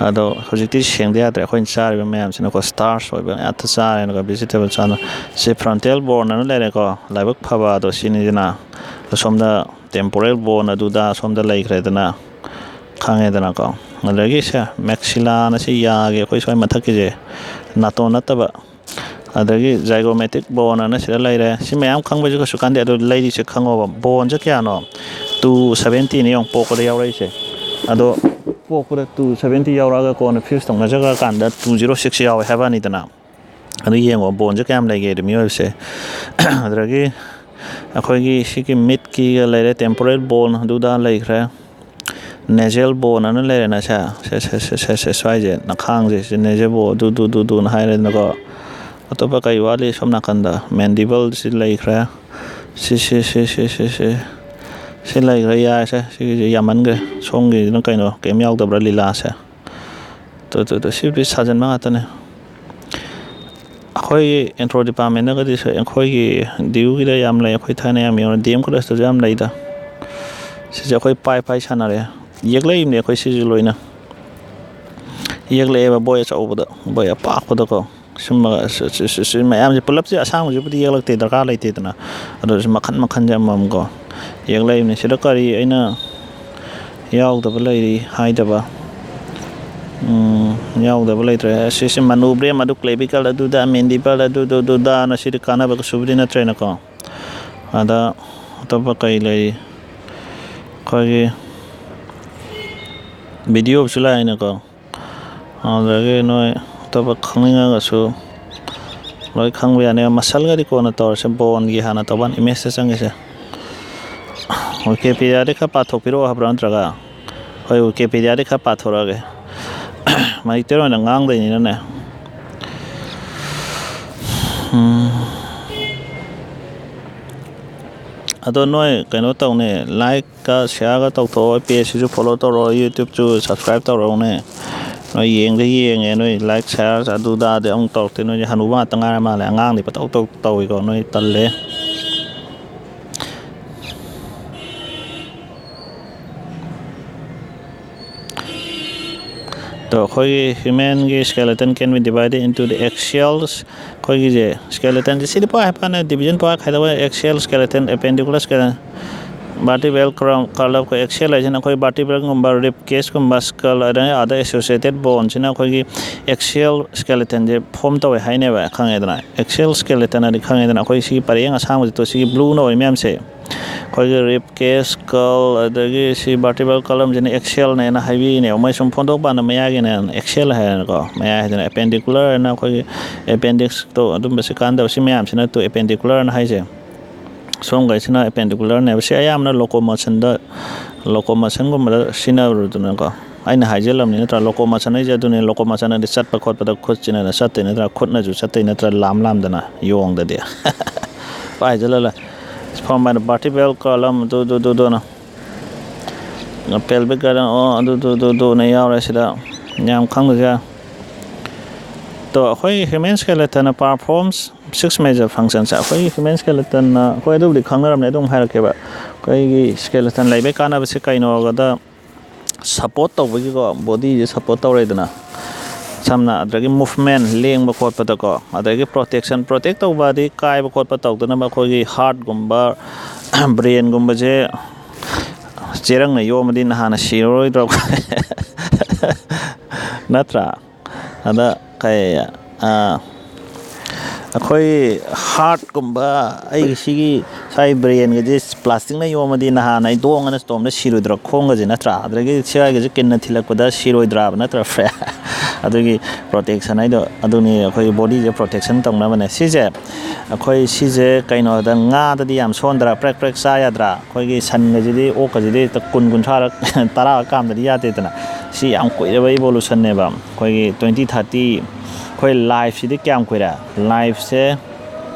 ꯑꯗꯣ ꯍꯧꯖꯤꯛꯇꯤ ꯁꯦꯡꯗ ꯌꯥꯗ꯭ꯔꯦ, ꯑꯩꯈꯣꯏꯅ ꯆꯥꯔꯤꯕ ꯃꯌꯥꯝꯁꯤꯅꯀꯣ, starch ꯑꯣꯏꯕ ꯉꯥꯛꯇ ꯆꯥꯔꯦꯅꯀꯣ, vegetable ꯆꯥꯅ꯫ ꯁꯤ frontal bone ꯑꯅ ꯂꯩꯔꯦꯀꯣ, ꯂꯥꯏꯕꯛ ꯐꯕ ꯑꯗꯣ ꯁꯤꯅꯤꯗꯅ꯫ ꯁꯣꯝꯗ temporal bone ꯑꯗꯨꯗ ꯁꯣꯝꯗ ꯂꯩꯈ꯭ꯔꯦꯗꯅ, ꯈꯪꯉꯦꯗꯅꯀꯣ꯫ ꯑꯗꯒꯤ ꯁꯦ maxilla ꯅ ꯁꯤ ꯌꯥꯒꯤ ꯑꯩꯈꯣꯏ ꯁ꯭ꯋꯥꯏ ꯃꯊꯛꯀꯤꯁꯦ, ꯅꯥꯇꯣꯟ ꯅꯠꯇꯕ, ꯑꯗꯒꯤ zygomatic bone ꯑꯅ ꯁꯤꯗ ꯂꯩꯔꯦ꯫ ꯁꯤ ꯃꯌꯥꯝ ꯈꯪꯕꯁꯨ ꯀꯩꯁꯨ ꯀꯥꯟꯗꯦ, ꯑꯗꯨ ꯂꯩꯔꯤꯁꯦ ꯈꯪꯉꯣꯕ꯫ Bone ꯁꯦ ꯀꯌꯥꯅꯣ? Two seventy ꯅꯤ ꯌꯦꯡꯉꯣ, ꯄꯣꯛꯄꯗ ꯌꯥꯎꯔꯛꯏꯁꯦ꯫ ꯑꯗꯣ ꯄꯣꯛꯄꯗ two seventy ꯌꯥꯎꯔꯛꯑꯒ ꯀꯣꯟꯅ fuse ꯇꯧꯅꯖꯈ꯭ꯔꯀꯥꯟꯗ two zero six ꯌꯥꯎꯋꯦ ꯍꯥꯏꯕ ꯋꯥꯅꯤꯗꯅ꯫ ꯑꯗꯨ ꯌꯦꯡꯉꯣ, bone ꯁꯦ ꯀꯌꯥꯝ ꯂꯩꯒꯦ ꯑꯗꯨ ꯃꯤꯑꯣꯏꯕꯁꯦ꯫ ꯑꯗꯒꯤ ꯑꯩꯈꯣꯏꯒꯤ ꯁꯤꯒꯤ ꯃꯤꯠꯀꯤꯒ ꯂꯩꯔꯦ, temporal bone ꯑꯗꯨꯗ ꯂꯩꯈ꯭ꯔꯦ꯫ Nasal bone ꯑꯅ ꯂꯩꯔꯦꯅ ꯁꯦ, ꯁꯦ, ꯁꯦ, ꯁꯦ, ꯁꯦ, ꯁꯦ, ꯁ꯭ꯋꯥꯏꯁꯦ, ꯅꯈꯥꯡꯁꯦ, ꯁꯤ nasal bone, ꯑꯗꯨ, ꯗꯨ, ꯗꯨ, ꯗꯨꯅ ꯍꯥꯏꯔꯦꯗꯅꯀꯣ꯫ ꯑꯇꯣꯞꯄ ꯀꯩ ꯋꯥꯠꯂꯤ? ꯁꯣꯝ ꯅꯥꯀꯟꯗ mandible ꯁꯤ ꯂꯩꯈ꯭ꯔꯦ꯫ ꯁꯤ, ꯁꯤ, ꯁꯤ, ꯁꯤ, ꯁꯤ, ꯁꯤ, ꯁꯤ ꯂꯩꯈ꯭ꯔꯦ, ꯌꯥꯔꯦꯁꯦ꯫ ꯁꯤꯒꯤꯁꯦ ꯌꯥꯝꯃꯟꯈ꯭ꯔꯦ꯫ ꯁꯣꯝꯒꯤꯁꯤꯅ ꯀꯩꯅꯣ, ꯀꯩꯝ ꯌꯥꯎꯗꯕ꯭ꯔꯥ ꯂꯤꯂꯥꯁꯦ? ꯇꯨ, ꯇꯨ, ꯇꯨ, ꯁꯤꯕꯨꯗꯤ ꯁꯥꯖꯟꯕ ꯉꯥꯛꯇꯅꯦ꯫ ꯑꯩꯈꯣꯏꯒꯤ anthro department ꯅꯒꯗꯤ ꯁ-, ꯑꯩꯈꯣꯏꯒꯤ D U ꯒꯤꯗ ꯌꯥꯝ ꯂꯩ, ꯑꯩꯈꯣꯏ ꯊꯥꯏꯅ ꯌꯥꯝ ꯌꯦꯡꯉꯨꯔꯦ, D M college ꯇꯁꯨ ꯌꯥꯝ ꯂꯩꯗ꯫ ꯁꯤꯁꯦ ꯑꯩꯈꯣꯏ ꯄꯥꯏ ꯄꯥꯏ ꯁꯥꯟꯅꯔꯦ꯫ ꯌꯦꯛꯂꯛꯏꯕꯅꯦ ꯑꯩꯈꯣꯏ ꯁꯤꯁꯨ ꯂꯣꯏꯅ꯫ ꯌꯦꯛꯂꯛꯑꯦꯕ ꯕꯣꯏ ꯑꯆꯧꯕꯗ, ꯕꯣꯏ ꯑꯄꯥꯛꯄꯗꯀꯣ꯫ ꯁꯨꯝꯕ ꯁ-, ꯁ-, ꯁ-, ꯁ-, ꯃꯌꯥꯝꯁꯦ ꯄꯨꯂꯞꯁꯦ ꯑꯁꯥꯡꯕꯁꯤꯕꯨꯗꯤ ꯌꯦꯛꯂꯛꯇꯦ, ꯗꯔꯀꯥꯔ ꯂꯩꯇꯦꯗꯅ꯫ ꯑꯗꯣ ꯁꯤ ꯃꯈꯟ ꯃꯈꯟꯁꯦ ꯑꯃꯃꯝꯀꯣ ꯌꯦꯛꯂꯛꯏꯕꯅꯦ꯫ ꯁꯤꯗ ꯀꯔꯤ ꯑꯩꯅ ꯌꯥꯎꯗꯕ ꯂꯩꯔꯤ ꯍꯥꯏꯗꯕ? ꯎꯝ, ꯌꯥꯎꯗꯕ ꯂꯩꯇ꯭ꯔꯦ꯫ ꯑꯁꯤꯁꯦ manubrium, ꯑꯗꯨ clavicle, ꯑꯗꯨꯗ mandible, ꯑꯗꯨꯗꯨ, ꯑꯗꯨꯗꯥꯅ ꯁꯤꯗꯤ ꯀꯥꯟꯅꯕ ꯀꯩꯁꯨꯕꯨꯗꯤ ꯅꯠꯇ꯭ꯔꯦꯅꯀꯣ꯫ ꯑꯗ ꯑꯇꯣꯞꯄ ꯀꯩ ꯂꯩꯔꯤ? ꯑꯩꯈꯣꯏꯒꯤ video ꯑꯃꯁꯨ ꯂꯥꯛꯏꯅꯀꯣ꯫ ꯑꯗꯨꯗꯒꯤ ꯅꯣꯏ ꯑꯇꯣꯞꯄ ꯈꯪꯅꯤꯡꯉꯒꯁꯨ ꯂꯣꯏ ꯈꯪꯕ ꯌꯥꯅꯤ꯫ Muscle ꯒꯗꯤ ꯀꯣꯟꯅ ꯇꯧꯔꯁꯦ, bone ꯒꯤ ꯍꯥꯟꯅ ꯇꯧꯕ, image ꯇ ꯆꯪꯉꯤꯁꯦ꯫ Wikipedia ꯗꯤ ꯈꯔ ꯄꯥꯊꯣꯛꯄꯤꯔꯛꯑꯣ ꯍꯥꯏꯕ꯭ꯔꯥ, ꯅꯠꯇ꯭ꯔꯒ? ꯍꯣꯏ, Wikipedia ꯗꯤ ꯈꯔ ꯄꯥꯊꯣꯔꯛꯑꯒꯦ꯫ ꯃꯩꯇꯩꯂꯣꯟꯗ ꯉꯥꯡꯗꯣꯏꯅꯤꯅꯅꯦ꯫ ꯎꯝ꯫ ꯑꯗꯣ ꯅꯣꯏ ꯀꯩꯅꯣ ꯇꯧꯅꯦ, like ꯀ share ꯒ ꯇꯧꯊꯣꯛꯑꯣ, page ꯁꯤꯁꯨ follow ꯇꯧꯔꯛꯑꯣ, YouTube ꯁꯨ subscribe ꯇꯧꯔꯛꯎꯅꯦ꯫ ꯅꯣꯏ ꯌꯦꯡꯗ ꯌꯦꯡꯉꯦ, ꯅꯣꯏ like, share ꯑꯗꯨꯗꯥꯗꯤ ꯑꯃꯨꯛ ꯇꯧꯔꯛꯇꯦ꯫ ꯅꯣꯏꯁꯦ ꯍꯅꯨꯕ ꯉꯥꯛꯇ ꯉꯥꯏꯔ ꯃꯥꯜꯂꯦ, ꯑꯉꯥꯡꯗꯤ ꯄꯪꯇꯧ ꯇꯧ-, ꯇꯧꯏꯀꯣ, ꯅꯣꯏ ꯇꯜꯂꯦ꯫ ꯑꯗꯣ ꯑꯩꯈꯣꯏꯒꯤ human ꯒꯤ skeleton can be divided into the axial, ꯑꯩꯈꯣꯏꯒꯤꯁꯦ skeleton ꯁꯦ ꯁꯤꯗꯤ ꯄꯥꯏ ꯍꯥꯏꯐꯅ division ꯄꯥꯏ ꯈꯥꯏꯗꯣꯛꯑꯦ: axial skeleton, appendicular skeleton, vertebral column꯫ Axial ꯍꯥꯏꯁꯤꯅ ꯑꯩꯈꯣꯏ vertebral ꯒꯨꯝꯕ, rib cage ꯀꯨꯝꯕ, skull, ꯑꯗꯩ other associated bone ꯁꯤꯅ ꯑꯩꯈꯣꯏꯒꯤ axial skeleton ꯁꯦ form ꯇꯧꯋꯦ ꯍꯥꯏꯅꯦꯕ, ꯈꯪꯉꯦꯗꯅ? Axial skeleton ꯍꯥꯏꯗꯤ ꯈꯪꯉꯦꯗꯅ, ꯑꯩꯈꯣꯏ ꯁꯤꯒꯤ ꯄꯔꯦꯡ ꯑꯁꯥꯡꯕꯁꯦ, ꯇꯣ ꯁꯤꯒꯤ blue ꯅ ꯑꯣꯏ ꯃꯌꯥꯝꯁꯦ, ꯑꯩꯈꯣꯏꯒꯤ rib cage, skull, ꯑꯗꯒꯤ ꯁꯤ vertebral column ꯁꯤꯅ axial ꯅꯦꯅ ꯍꯥꯏꯕꯤꯅꯦꯕ꯫ ꯃꯣꯏ ꯁꯨꯝ ꯐꯣꯡꯗꯣꯛꯄꯀꯥꯟꯗ ꯃꯌꯥꯒꯤꯅꯦ axial ꯍꯥꯏꯔꯦꯅꯀꯣ, ꯃꯌꯥ ꯍꯥꯏꯗꯅ appendicular ꯍꯥꯏꯅ ꯑꯩꯈꯣꯏꯒꯤ appendix ꯇꯣ, ꯑꯗꯨꯝꯕꯁꯤ ꯀꯥꯟꯗꯕ, ꯁꯤ ꯃꯌꯥꯝꯁꯤꯅ ꯇꯨ appendicular ꯅ ꯍꯥꯏꯁꯦ꯫ ꯁꯣꯝꯈꯩꯁꯤꯅ appendicular ꯅꯦꯕ꯫ ꯁꯤ ꯑꯌꯥꯝꯕꯅ locomotion ꯗ, locomotion ꯒꯨꯝꯕꯗ ꯁꯤꯖꯤꯟꯅꯔꯨꯗꯅꯀꯣ꯫ ꯑꯩꯅ ꯍꯥꯏꯖꯤꯜꯂꯝꯅꯤ ꯅꯠꯇ꯭ꯔꯥ? Locomotion ꯍꯥꯏꯁꯦ ꯑꯗꯨꯅꯦ, locomotion ꯍꯥꯏꯗꯤ ꯆꯠꯄ ꯈꯣꯠꯄꯗ ꯈꯨꯠꯁꯤꯅ ꯆꯠꯇꯣꯏ ꯅꯠꯇ꯭ꯔꯥ, ꯈꯨꯠꯅꯁꯨ ꯆꯠꯇꯣꯏ ꯅꯠꯇ꯭ꯔꯥ, ꯂꯥꯝ ꯂꯥꯝꯗꯅ ꯌꯣꯡꯗꯗꯤ꯫ ꯄꯥꯏꯖꯜꯂ ꯂꯩ꯫ Form by the vertebral column, ꯑꯗꯨ, ꯑꯗꯨ, ꯑꯗꯨ, ꯑꯗꯨꯅ꯫ Pelvic girdle, ꯑꯣ, ꯑꯗꯨ, ꯑꯗꯨ, ꯑꯗꯨ, ꯑꯗꯨꯅ ꯌꯥꯎꯔꯦ ꯁꯤꯗ꯫ ꯌꯥꯝ ꯈꯪꯗ꯭ꯔꯁꯨ ꯌꯥꯔꯦ꯫ ꯇꯣ, ꯑꯩꯈꯣꯏ human skeleton ꯅ performs six major functions꯫ ꯑꯩꯈꯣꯏꯒꯤ human skeleton ꯅ, ꯑꯩꯈꯣꯏ ꯑꯗꯨꯕꯨꯗꯤ ꯈꯪꯅꯔꯝꯅꯦ, ꯑꯗꯨꯝ ꯍꯥꯏꯔꯛꯀꯦꯕ꯫ ꯑꯩꯈꯣꯏꯒꯤ skeleton ꯂꯩꯕꯩ ꯀꯥꯟꯅꯕꯁꯦ ꯀꯩꯅꯣ ꯍꯥꯏꯕꯗ, support ꯇꯧꯕꯒꯤꯀꯣ, body ꯁꯦ support ꯇꯧꯔꯦꯗꯅ, ꯁꯝꯅ ꯑꯗꯒꯤ movement, ꯂꯦꯡꯕ ꯈꯣꯠꯄꯗꯀꯣ, ꯑꯗꯒꯤ protection, protect ꯇꯧꯕ ꯍꯥꯏꯗꯤ ꯀꯥꯏꯕ ꯈꯣꯠꯄ ꯇꯧꯗꯅꯕ ꯑꯩꯈꯣꯏꯒꯤ heart ꯀꯨꯝꯕ, brain ꯒꯨꯝꯕꯁꯦ ꯆꯦꯔꯪꯅ ꯌꯣꯝꯃꯗꯤ ꯅꯍꯥꯟꯅ ꯁꯤꯔꯔꯣꯏꯗ꯭ꯔꯣ? ꯅꯠꯇ꯭ꯔꯥ? ꯑꯗ ꯀꯩ, ꯑꯥ, ꯑꯩꯈꯣꯏ heart ꯀꯨꯝꯕ, ꯑꯩꯒꯤ ꯁꯤꯒꯤ ꯁ꯭ꯋꯥꯏ brain ꯒꯁꯦ plastic ꯅ ꯌꯣꯝꯃꯗꯤ ꯅꯍꯥꯟ ꯑꯩ ꯗꯣꯡ ꯑꯅ ꯇꯣꯝꯗ ꯁꯤꯔꯣꯏꯗ꯭ꯔꯣ? ꯈꯣꯡꯒꯁꯦ ꯅꯠꯇ꯭ꯔꯥ? ꯑꯗꯒꯤ ꯁ꯭ꯋꯥꯏꯒꯁꯦ ꯀꯤꯟꯅ ꯊꯤꯜꯂꯛꯄꯗ ꯁꯤꯔꯣꯏꯗ꯭ꯔꯥꯕ ꯅꯠꯇ꯭ꯔꯥ, friend? ꯑꯗꯨꯒꯤ protection ꯍꯥꯏꯗꯣ ꯑꯗꯨꯅꯤ, ꯑꯩꯈꯣꯏꯒꯤ body ꯁꯦ protection ꯇꯧꯅꯕꯅꯦ꯫ ꯁꯤꯁꯦ ꯑꯩꯈꯣꯏ ꯁꯤꯁꯦ ꯀꯩꯅꯣꯗ, ꯉꯥꯗꯗꯤ ꯌꯥꯝ ꯁꯣꯟꯗ꯭ꯔꯥ? ꯄ꯭ꯔꯦꯛ ꯄ꯭ꯔꯦꯛ ꯆꯥ ꯌꯥꯗ꯭ꯔꯥ? ꯑꯩꯈꯣꯏꯒꯤ ꯁꯟꯒꯁꯤꯗꯤ, ꯑꯣꯛꯀꯁꯤꯗꯤ ꯍꯦꯛꯇ ꯀꯨꯟ, ꯀꯨꯟꯊ꯭ꯔꯥꯔꯛ, ꯇꯔꯥꯔꯛ ꯀꯥꯝꯗꯗꯤ ꯌꯥꯗꯦꯗꯅ꯫ ꯁꯤ ꯌꯥꯝ ꯀꯨꯏꯔꯕ evolution ꯅꯦꯕ꯫ ꯑꯩꯈꯣꯏꯒꯤ twenty thirty, ꯑꯩꯈꯣꯏ life ꯁꯤꯗꯤ ꯀꯌꯥꯝ ꯀꯨꯏꯔꯦ? Life ꯁꯦ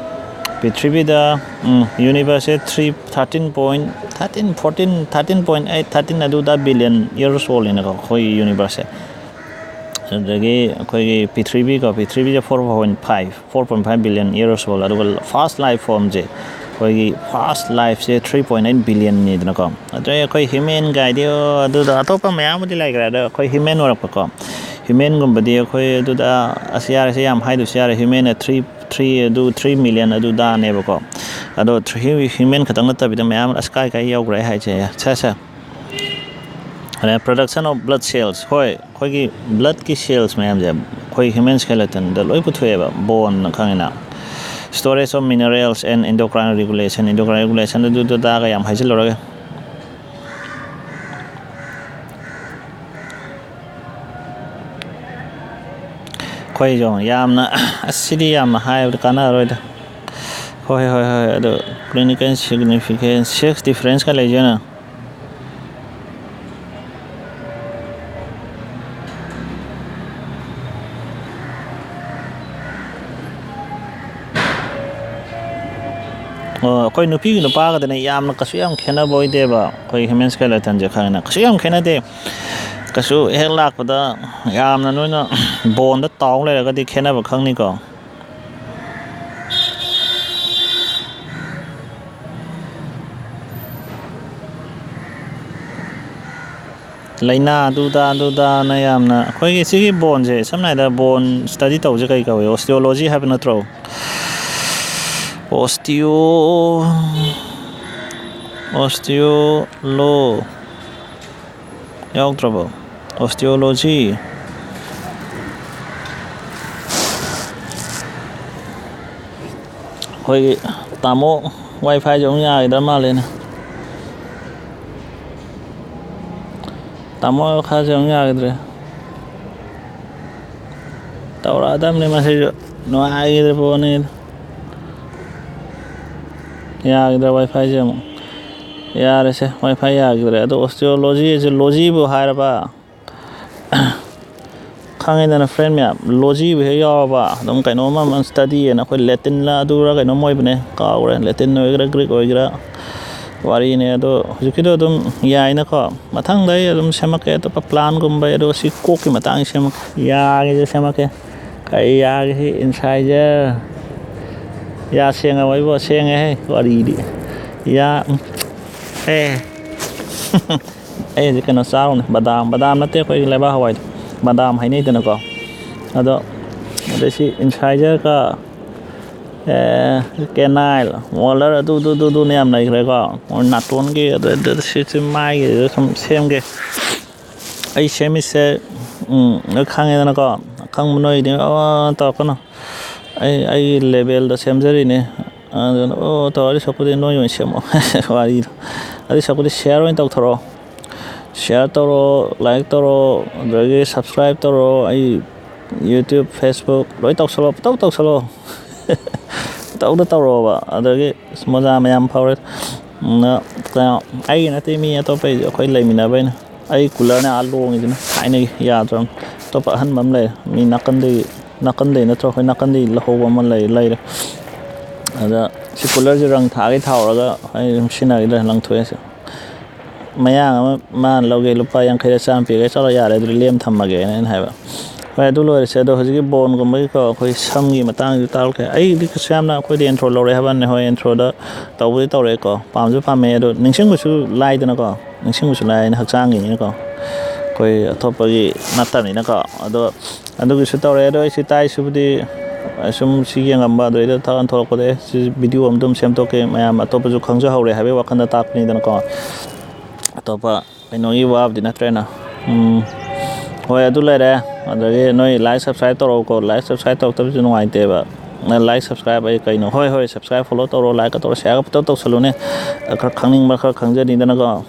ꯄ꯭ꯔꯤꯊꯤꯕꯤꯗ, ꯎꯝ, universe ꯁꯦ three, thirteen point, thirteen, fourteen, thirteen point eight, thirteen ꯑꯗꯨꯗ billion years old ꯅꯤꯅꯀꯣ, ꯑꯩꯈꯣꯏꯒꯤ universe ꯁꯦ꯫ ꯑꯗꯨꯗꯒꯤ ꯑꯩꯈꯣꯏꯒꯤ ꯄ꯭ꯔꯤꯊꯤꯕꯤꯀꯣ, ꯄ꯭ꯔꯤꯊꯤꯕꯤꯁꯦ four point five, four point five billion years old꯫ ꯑꯗꯨꯒ first life form ꯁꯦ ꯑꯩꯈꯣꯏꯒꯤ ꯐꯥꯁ ꯂꯥꯏꯐꯁꯦ ꯊ꯭ꯔꯤ ꯄꯣꯏꯟ ꯑꯩꯠ ꯕꯤꯂꯤꯌꯟꯅꯤꯗꯅꯀꯣ꯫ ꯑꯗꯩ ꯑꯩꯈꯣꯏ ꯍ꯭ꯌꯨꯃꯦꯟ ꯀꯥꯏꯗꯤ ꯑꯗꯨꯗ ꯑꯇꯣꯞꯄ ꯃꯌꯥꯝ ꯑꯃꯗꯤ ꯂꯩꯈ꯭ꯔꯦ, ꯑꯗꯣ ꯑꯩꯈꯣꯏ ꯍ꯭ꯌꯨꯃꯦꯟ ꯑꯣꯏꯔꯛꯄꯀꯣ꯫ ꯍ꯭ꯌꯨꯃꯦꯟꯒꯨꯝꯕꯗꯤ ꯑꯩꯈꯣꯏ ꯑꯗꯨꯗ ꯑꯁ ꯌꯥꯔꯦꯁꯦ, ꯌꯥꯝ ꯍꯥꯏꯗꯨꯁꯨ ꯌꯥꯔꯦ, ꯍ꯭ꯌꯨꯃꯦꯟꯅ ꯊ꯭ꯔꯤ ꯊ꯭ꯔꯤ ꯑꯗꯨ ꯊ꯭ꯔꯤ ꯃꯤꯂꯤꯌꯟ ꯑꯗꯨꯗꯥꯅꯦꯕꯀꯣ꯫ ꯑꯗꯣ ꯍ꯭ꯌꯨꯃꯦꯟ ꯈꯛꯇꯪ ꯅꯠꯇꯕꯤꯗ ꯃꯌꯥꯝ ꯑꯁ ꯀꯥꯏ ꯀꯥꯏ ꯌꯧꯈ꯭ꯔꯦ ꯍꯥꯏꯁꯦ꯫ ꯁꯦ ꯁꯦ ꯑꯗꯩ production of blood cells, ꯍꯣꯏ, ꯑꯩꯈꯣꯏꯒꯤ ꯕ꯭ꯂꯠꯀꯤ ꯁꯦꯜꯁ ꯃꯌꯥꯝꯁꯦ ꯑꯩꯈꯣꯏ ꯍ꯭ꯌꯨꯃꯦꯟ ꯁ꯭ꯀꯦꯂꯦꯇꯟꯗ ꯂꯣꯏ ꯄꯨꯊꯣꯛꯑꯦꯕ, ꯕꯣꯟꯅ ꯈꯪꯉꯤꯅ꯫ Storage of minerals and endocrine regulation, endocrine regulation ꯑꯗꯨꯗꯨꯗꯥꯒ ꯌꯥꯝ ꯍꯥꯏꯖꯤꯜꯂꯨꯔꯒꯦ꯫ ꯑꯩꯈꯣꯏꯁꯨ ꯌꯥꯝꯅ ꯑꯁ ꯁꯤꯗꯤ ꯌꯥꯝꯅ ꯍꯥꯏꯕꯗ ꯀꯥꯟꯅꯔꯣꯏꯗ꯫ ꯍꯣꯏ ꯍꯣꯏ ꯍꯣꯏ ꯑꯗꯣ clinical significance, sex differenceꯀ ꯂꯩꯖꯅ꯫ ꯑꯣ, ꯑꯩꯈꯣꯏ ꯅꯨꯄꯤꯒꯤ ꯅꯨꯄꯥꯒꯗꯅꯦ ꯌꯥꯝꯅ ꯀꯩꯁꯨ ꯌꯥꯝ ꯈꯦꯠꯅꯕ ꯑꯣꯏꯗꯦꯕ꯫ ꯑꯩꯈꯣꯏ ꯍ꯭ꯌꯨꯃꯦꯟ ꯁ꯭ꯀꯦꯂꯦꯇꯟꯁꯦ ꯈꯪꯉꯦꯅ ꯀꯩꯁꯨ ꯌꯥꯝ ꯈꯦꯠꯅꯗꯦ꯫ ꯀꯩꯁꯨ ꯍꯦꯛ ꯂꯥꯛꯄꯗ ꯌꯥꯝꯅ ꯅꯣꯏꯅ ꯕꯣꯟꯗ ꯇꯥꯎ ꯂꯩꯔꯒꯗꯤ ꯈꯦꯠꯅꯕ ꯈꯪꯅꯤꯀꯣ꯫ ꯂꯥꯏꯅꯥ ꯑꯗꯨꯗ ꯑꯗꯨꯗꯅ ꯌꯥꯝꯅ ꯑꯩꯈꯣꯏꯒꯤ ꯁꯤꯒꯤ ꯕꯣꯟꯁꯦ, ꯁꯝꯅ ꯍꯥꯏꯔꯕꯗ ꯕꯣꯟ ꯁ꯭ꯇꯗꯤ ꯇꯧꯕꯁꯦ ꯀꯩ ꯀꯧꯏ? ꯑꯣꯁꯇꯤꯌꯣꯂꯣꯖꯤ ꯍꯥꯏꯕ ꯅꯠꯇ꯭ꯔꯣ? ꯑꯣꯁꯇꯤꯌꯣ ꯑꯣꯁꯇꯤꯌꯣꯂꯣ ꯌꯥꯎꯗ꯭ꯔꯕꯣ? ꯑꯣꯁꯇꯤꯌꯣꯂꯣꯖꯤ꯫ ꯑꯩꯈꯣꯏꯒꯤ ꯇꯥꯃꯣ ꯋꯥꯏ ꯐꯥꯏꯁꯦ ꯑꯃꯨꯛ ꯌꯥꯈꯤꯗ꯭ꯔ ꯃꯥꯜꯂꯦꯅꯦ꯫ ꯇꯥꯃꯣ ꯋꯥꯏ ꯐꯥꯏꯁꯦ ꯑꯃꯨꯛ ꯌꯥꯈꯤꯗ꯭ꯔꯦ꯫ ꯇꯧꯔꯛꯑꯗꯕꯅꯤ ꯃꯁꯤꯁꯨ꯫ ꯅꯨꯡꯉꯥꯏꯈꯤꯗ꯭ꯔꯦ ꯄꯣꯠꯅꯤ꯫ ꯌꯥꯈꯤꯗ꯭ꯔꯦ ꯋꯥꯏ ꯐꯥꯏꯁꯦ ꯑꯃꯨꯛ꯫ ꯌꯥꯔꯦꯁꯦ, ꯋꯥꯏ ꯐꯥꯏ ꯌꯥꯈꯤꯗ꯭ꯔꯦ꯫ ꯑꯗꯣ ꯑꯣꯁꯇꯤꯌꯣꯂꯣꯖꯤꯁꯦ, ꯂꯣꯖꯤꯕꯨ ꯍꯥꯏꯔꯕ, ꯈꯪꯉꯤꯗꯅ ꯐ꯭ꯔꯦꯟ ꯃꯌꯥꯝ, ꯂꯣꯖꯤꯕꯨ ꯍꯦꯛ ꯌꯥꯎꯔꯕ ꯑꯗꯨꯝ ꯀꯩꯅꯣꯝꯃ ꯑꯃ ꯁ꯭ꯇꯗꯤ ꯑꯅ ꯑꯩꯈꯣꯏ ꯂꯦꯇꯤꯟꯂ ꯑꯗꯨꯔ ꯀꯩꯅꯣꯝ ꯑꯣꯏꯕꯅꯦ, ꯀꯥꯎꯈ꯭ꯔꯦ, ꯂꯦꯇꯤꯟ ꯑꯣꯏꯒꯦꯔꯥ ꯒ꯭ꯔꯤꯛ ꯑꯣꯏꯒꯦꯔꯥ ꯋꯥꯔꯤꯅꯦ꯫ ꯑꯗꯣ ꯍꯧꯖꯤꯛꯀꯤꯗꯣ ꯑꯗꯨꯝ ꯌꯥꯏꯅꯀꯣ꯫ ꯃꯊꯪꯗ ꯑꯩ ꯑꯗꯨꯝ ꯁꯦꯝꯃꯛꯀꯦ ꯑꯇꯣꯞꯄ ꯄ꯭ꯂꯥꯟꯒꯨꯝꯕ, ꯑꯗꯣ ꯁꯤ ꯀꯣꯛꯀꯤ ꯃꯇꯥꯡꯁꯤ ꯁꯦꯝꯃꯛꯀꯦ꯫ ꯌꯥꯒꯤꯁꯦ ꯁꯦꯝꯃꯛꯀꯦ꯫ ꯀꯩ ꯌꯥꯒꯤ ꯁꯤ ꯏꯟꯁꯥꯏꯖꯔ? ꯌꯥ ꯁꯦꯡꯉꯕ ꯑꯩꯕꯣ? ꯁꯦꯡꯉꯦꯍꯦ, ꯋꯥꯔꯤꯗꯤ꯫ ꯌꯥ, ꯎꯝ, ꯑꯦ꯫ ꯑꯩ ꯍꯧꯖꯤꯛ ꯀꯩꯅꯣ ꯆꯥꯔꯨꯅꯦ, ꯕꯗꯥꯝ꯫ ꯕꯗꯥꯝ ꯅꯠꯇꯦ, ꯑꯩꯈꯣꯏꯒꯤ ꯂꯩꯕꯥꯛ ꯍꯋꯥꯏꯗꯣ, ꯕꯗꯥꯝ ꯍꯥꯏꯅꯩꯗꯅꯀꯣ꯫ ꯑꯗꯣ ꯑꯗꯩ ꯁꯤ ꯏꯟꯁꯥꯏꯖꯔꯒ, ꯑꯦ, ꯀꯦꯅꯥꯏꯜ ꯃꯣꯂꯔ, ꯑꯗꯨ ꯑꯗꯨ ꯑꯗꯨ ꯑꯗꯨꯅ ꯌꯥꯝ ꯂꯩꯈ꯭ꯔꯦꯀꯣ꯫ ꯅꯥꯇꯣꯟꯒꯤ ꯑꯗꯨ ꯑꯗꯨ ꯁꯤ ꯁꯤ ꯃꯥꯏꯒꯤꯗ ꯁꯨꯝ ꯁꯦꯝꯒꯦ꯫ ꯑꯩ ꯁꯦꯝꯃꯤꯁꯦ, ꯎꯝ, ꯂꯣꯏ ꯈꯪꯉꯦꯗꯅꯀꯣ꯫ ꯑꯈꯪꯕ ꯅꯣꯏꯗꯤ ꯑꯣ ꯇꯧꯔꯛꯀꯅꯨ꯫ ꯑꯩ ꯑꯩꯒꯤ ꯂꯦꯕꯦꯜꯗ ꯁꯦꯝꯖꯔꯤꯅꯦ꯫ ꯑꯗꯨꯅ ꯑꯣ ꯇꯧꯔꯗꯤ ꯁꯛꯄꯨꯗꯤ ꯅꯣꯏ ꯑꯣꯏꯅ ꯁꯦꯝꯃꯣ꯫ ꯋꯥꯔꯤꯗꯣ꯫ ꯑꯗꯨ ꯁꯛꯄꯨꯗꯤ ꯁꯤꯌꯥꯔ ꯑꯣꯏꯅ ꯇꯧꯊꯣꯔꯛꯑꯣ꯫ ꯁꯤꯌꯥꯔ ꯇꯧꯔꯣ, ꯂꯥꯏꯛ ꯇꯧꯔꯣ, ꯑꯗꯨꯗꯒꯤ ꯁꯕꯁꯀ꯭ꯔꯥꯏꯞ ꯇꯧꯔꯣ꯫ ꯑꯩ YouTube, Facebook ꯂꯣꯏ ꯇꯧꯁꯜꯂꯣ, ꯄꯨꯡꯇꯧ ꯇꯧꯁꯜꯂꯣ꯫ ꯄꯨꯡꯇꯧꯗ ꯇꯧꯔꯣꯕ꯫ ꯑꯗꯒꯤ ꯑꯁ, ꯃꯣꯖꯥ ꯃꯌꯥꯝ ꯐꯥꯎꯔꯦ꯫ ꯎꯝ, ꯀꯩꯅꯣ, ꯑꯩꯒꯤ ꯅꯠꯇꯦ, ꯃꯤ ꯑꯇꯣꯞꯄꯩꯁꯨ, ꯑꯩꯈꯣꯏ ꯂꯩꯃꯤꯟꯅꯕꯩꯅ꯫ ꯑꯩ ꯀꯨꯂꯔꯅꯦ ꯑꯥ ꯂꯣꯡꯉꯤꯗꯨꯅ ꯊꯥꯏꯅꯒꯤ, ꯌꯥꯗ꯭ꯔꯕꯅꯤ꯫ ꯑꯇꯣꯞꯄ ꯑꯍꯟꯕ ꯑꯃ ꯂꯩꯔꯦ, ꯃꯤ ꯅꯥꯀꯟꯗꯒꯤ, ꯅꯥꯀꯟꯗꯒꯤ ꯅꯠꯇ꯭ꯔꯣ, ꯑꯩꯈꯣꯏ ꯅꯥꯀꯟꯗꯒꯤ ꯂꯧꯍꯧꯕ ꯑꯃ ꯂꯩ-, ꯂꯩꯔꯦ꯫ ꯑꯗ ꯁꯤ ꯀꯨꯂꯔꯁꯦ ꯔꯪ ꯊꯥꯒꯦ ꯊꯥꯎꯔꯒ ꯑꯩ ꯑꯗꯨꯝ ꯁꯤꯖꯤꯟꯅꯈꯤꯗ꯭ꯔꯦ, ꯂꯪꯊꯣꯛꯑꯦ ꯁꯤ꯫ ꯃꯌꯥꯡ ꯑꯃ ꯃꯥꯅ ꯂꯧꯒꯦ, "ꯂꯨꯄꯥ ꯌꯥꯡꯈꯩꯗ ꯆꯥꯝꯃ ꯄꯤꯔꯒꯦ, ꯆꯠꯂꯣ ꯌꯥꯔꯦ, ꯑꯗꯨꯗꯤ ꯂꯦꯝ ꯊꯝꯃꯒꯦꯅ" ꯑꯩꯅ ꯍꯥꯏꯕ꯫ ꯍꯣꯏ, ꯑꯗꯨ ꯂꯣꯏꯔꯁꯦ꯫ ꯑꯗꯣ ꯍꯧꯖꯤꯛꯀꯤ ꯕꯣꯟꯒꯨꯝꯕꯒꯤꯀꯣ, ꯑꯩꯈꯣꯏ ꯁꯝꯒꯤ ꯃꯇꯥꯡꯁꯤ ꯇꯥꯛꯂꯛꯀꯦ꯫ ꯑꯩꯗꯤ ꯀꯩꯁꯨ ꯌꯥꯝꯅ, ꯑꯩꯈꯣꯏꯗꯤ ꯏꯟꯇ꯭ꯔꯣ ꯂꯧꯔꯦ ꯍꯥꯏꯕꯅꯤ꯫ ꯍꯣꯏ, ꯏꯟꯇ꯭ꯔꯣꯗ ꯇꯧꯕꯗꯤ ꯇꯧꯔꯛꯑꯦꯀꯣ, ꯄꯥꯝꯁꯨ ꯄꯥꯝꯃꯦ꯫ ꯑꯗꯣ ꯅꯤꯡꯁꯤꯡꯕꯁꯨ ꯂꯥꯏꯗꯅꯀꯣ, ꯅꯤꯡꯁꯤꯡꯕꯁꯨ ꯂꯥꯏꯅ, ꯍꯛꯆꯥꯡꯒꯤꯅꯤꯅꯀꯣ, ꯑꯩꯈꯣꯏ ꯑꯇꯣꯞꯄꯒꯤ ꯅꯠꯇꯕꯅꯤꯅꯀꯣ꯫ ꯑꯗꯣ ꯑꯗꯨꯒꯤꯁꯨ ꯇꯧꯔꯛꯑꯦ꯫ ꯑꯗꯣ ꯑꯩ ꯁꯤ ꯇꯥꯏꯁꯤꯕꯨꯗꯤ ꯁꯨꯝ ꯁꯤ ꯌꯦꯡꯉꯝꯕ, ꯑꯗꯨꯗꯩꯗ ꯊꯥꯒꯠ ꯊꯣꯛꯂꯛꯄꯗ, "ꯑꯦ, ꯁꯤ ꯚꯤꯗꯤꯑꯣ ꯑꯃ ꯑꯗꯨꯝ ꯁꯦꯝꯗꯣꯛꯀꯦ, ꯃꯌꯥꯝ ꯑꯇꯣꯞꯄꯁꯨ ꯈꯪꯖꯍꯧꯔꯦ" ꯍꯥꯏꯕꯒꯤ ꯋꯥꯈꯜꯗ ꯇꯥꯛꯄꯅꯤꯗꯅꯀꯣ꯫ ꯑꯇꯣꯞꯄ ꯀꯩꯅꯣꯒꯤ ꯋꯥꯕꯨꯗꯤ ꯅꯠꯇ꯭ꯔꯦꯅ꯫ ꯎꯝ, ꯍꯣꯏ, ꯑꯗꯨ ꯂꯩꯔꯦ꯫ ꯑꯗꯒꯤ ꯅꯣꯏ ꯂꯥꯏꯛ, ꯁꯕꯁꯀ꯭ꯔꯥꯏꯞ ꯇꯧꯔꯛꯎꯀꯣ꯫ ꯂꯥꯏꯛ, ꯁꯕꯁꯀ꯭ꯔꯥꯏꯞ ꯇꯧꯔꯛꯇꯕꯁꯨ ꯅꯨꯡꯉꯥꯏꯇꯦꯕ꯫ ꯅꯪ ꯂꯥꯏꯛ, ꯁꯕꯁꯀ꯭ꯔꯥꯏꯞ ꯑꯩ ꯀꯩꯅꯣ? ꯍꯣꯏ, ꯍꯣꯏ, ꯁꯕꯁꯀ꯭ꯔꯥꯏꯞ, ꯐꯣꯂꯣ ꯇꯧꯔꯣ, ꯂꯥꯏꯛꯀ ꯇꯧꯔꯣ, ꯁꯤꯌꯥꯔꯒ ꯄꯨꯡꯇꯧ ꯇꯧꯁꯜꯂꯨꯅꯦ꯫ ꯈꯔ ꯈꯪꯅꯤꯡꯕ ꯈꯔ ꯈꯪꯖꯅꯤꯡꯗꯅꯀꯣ꯫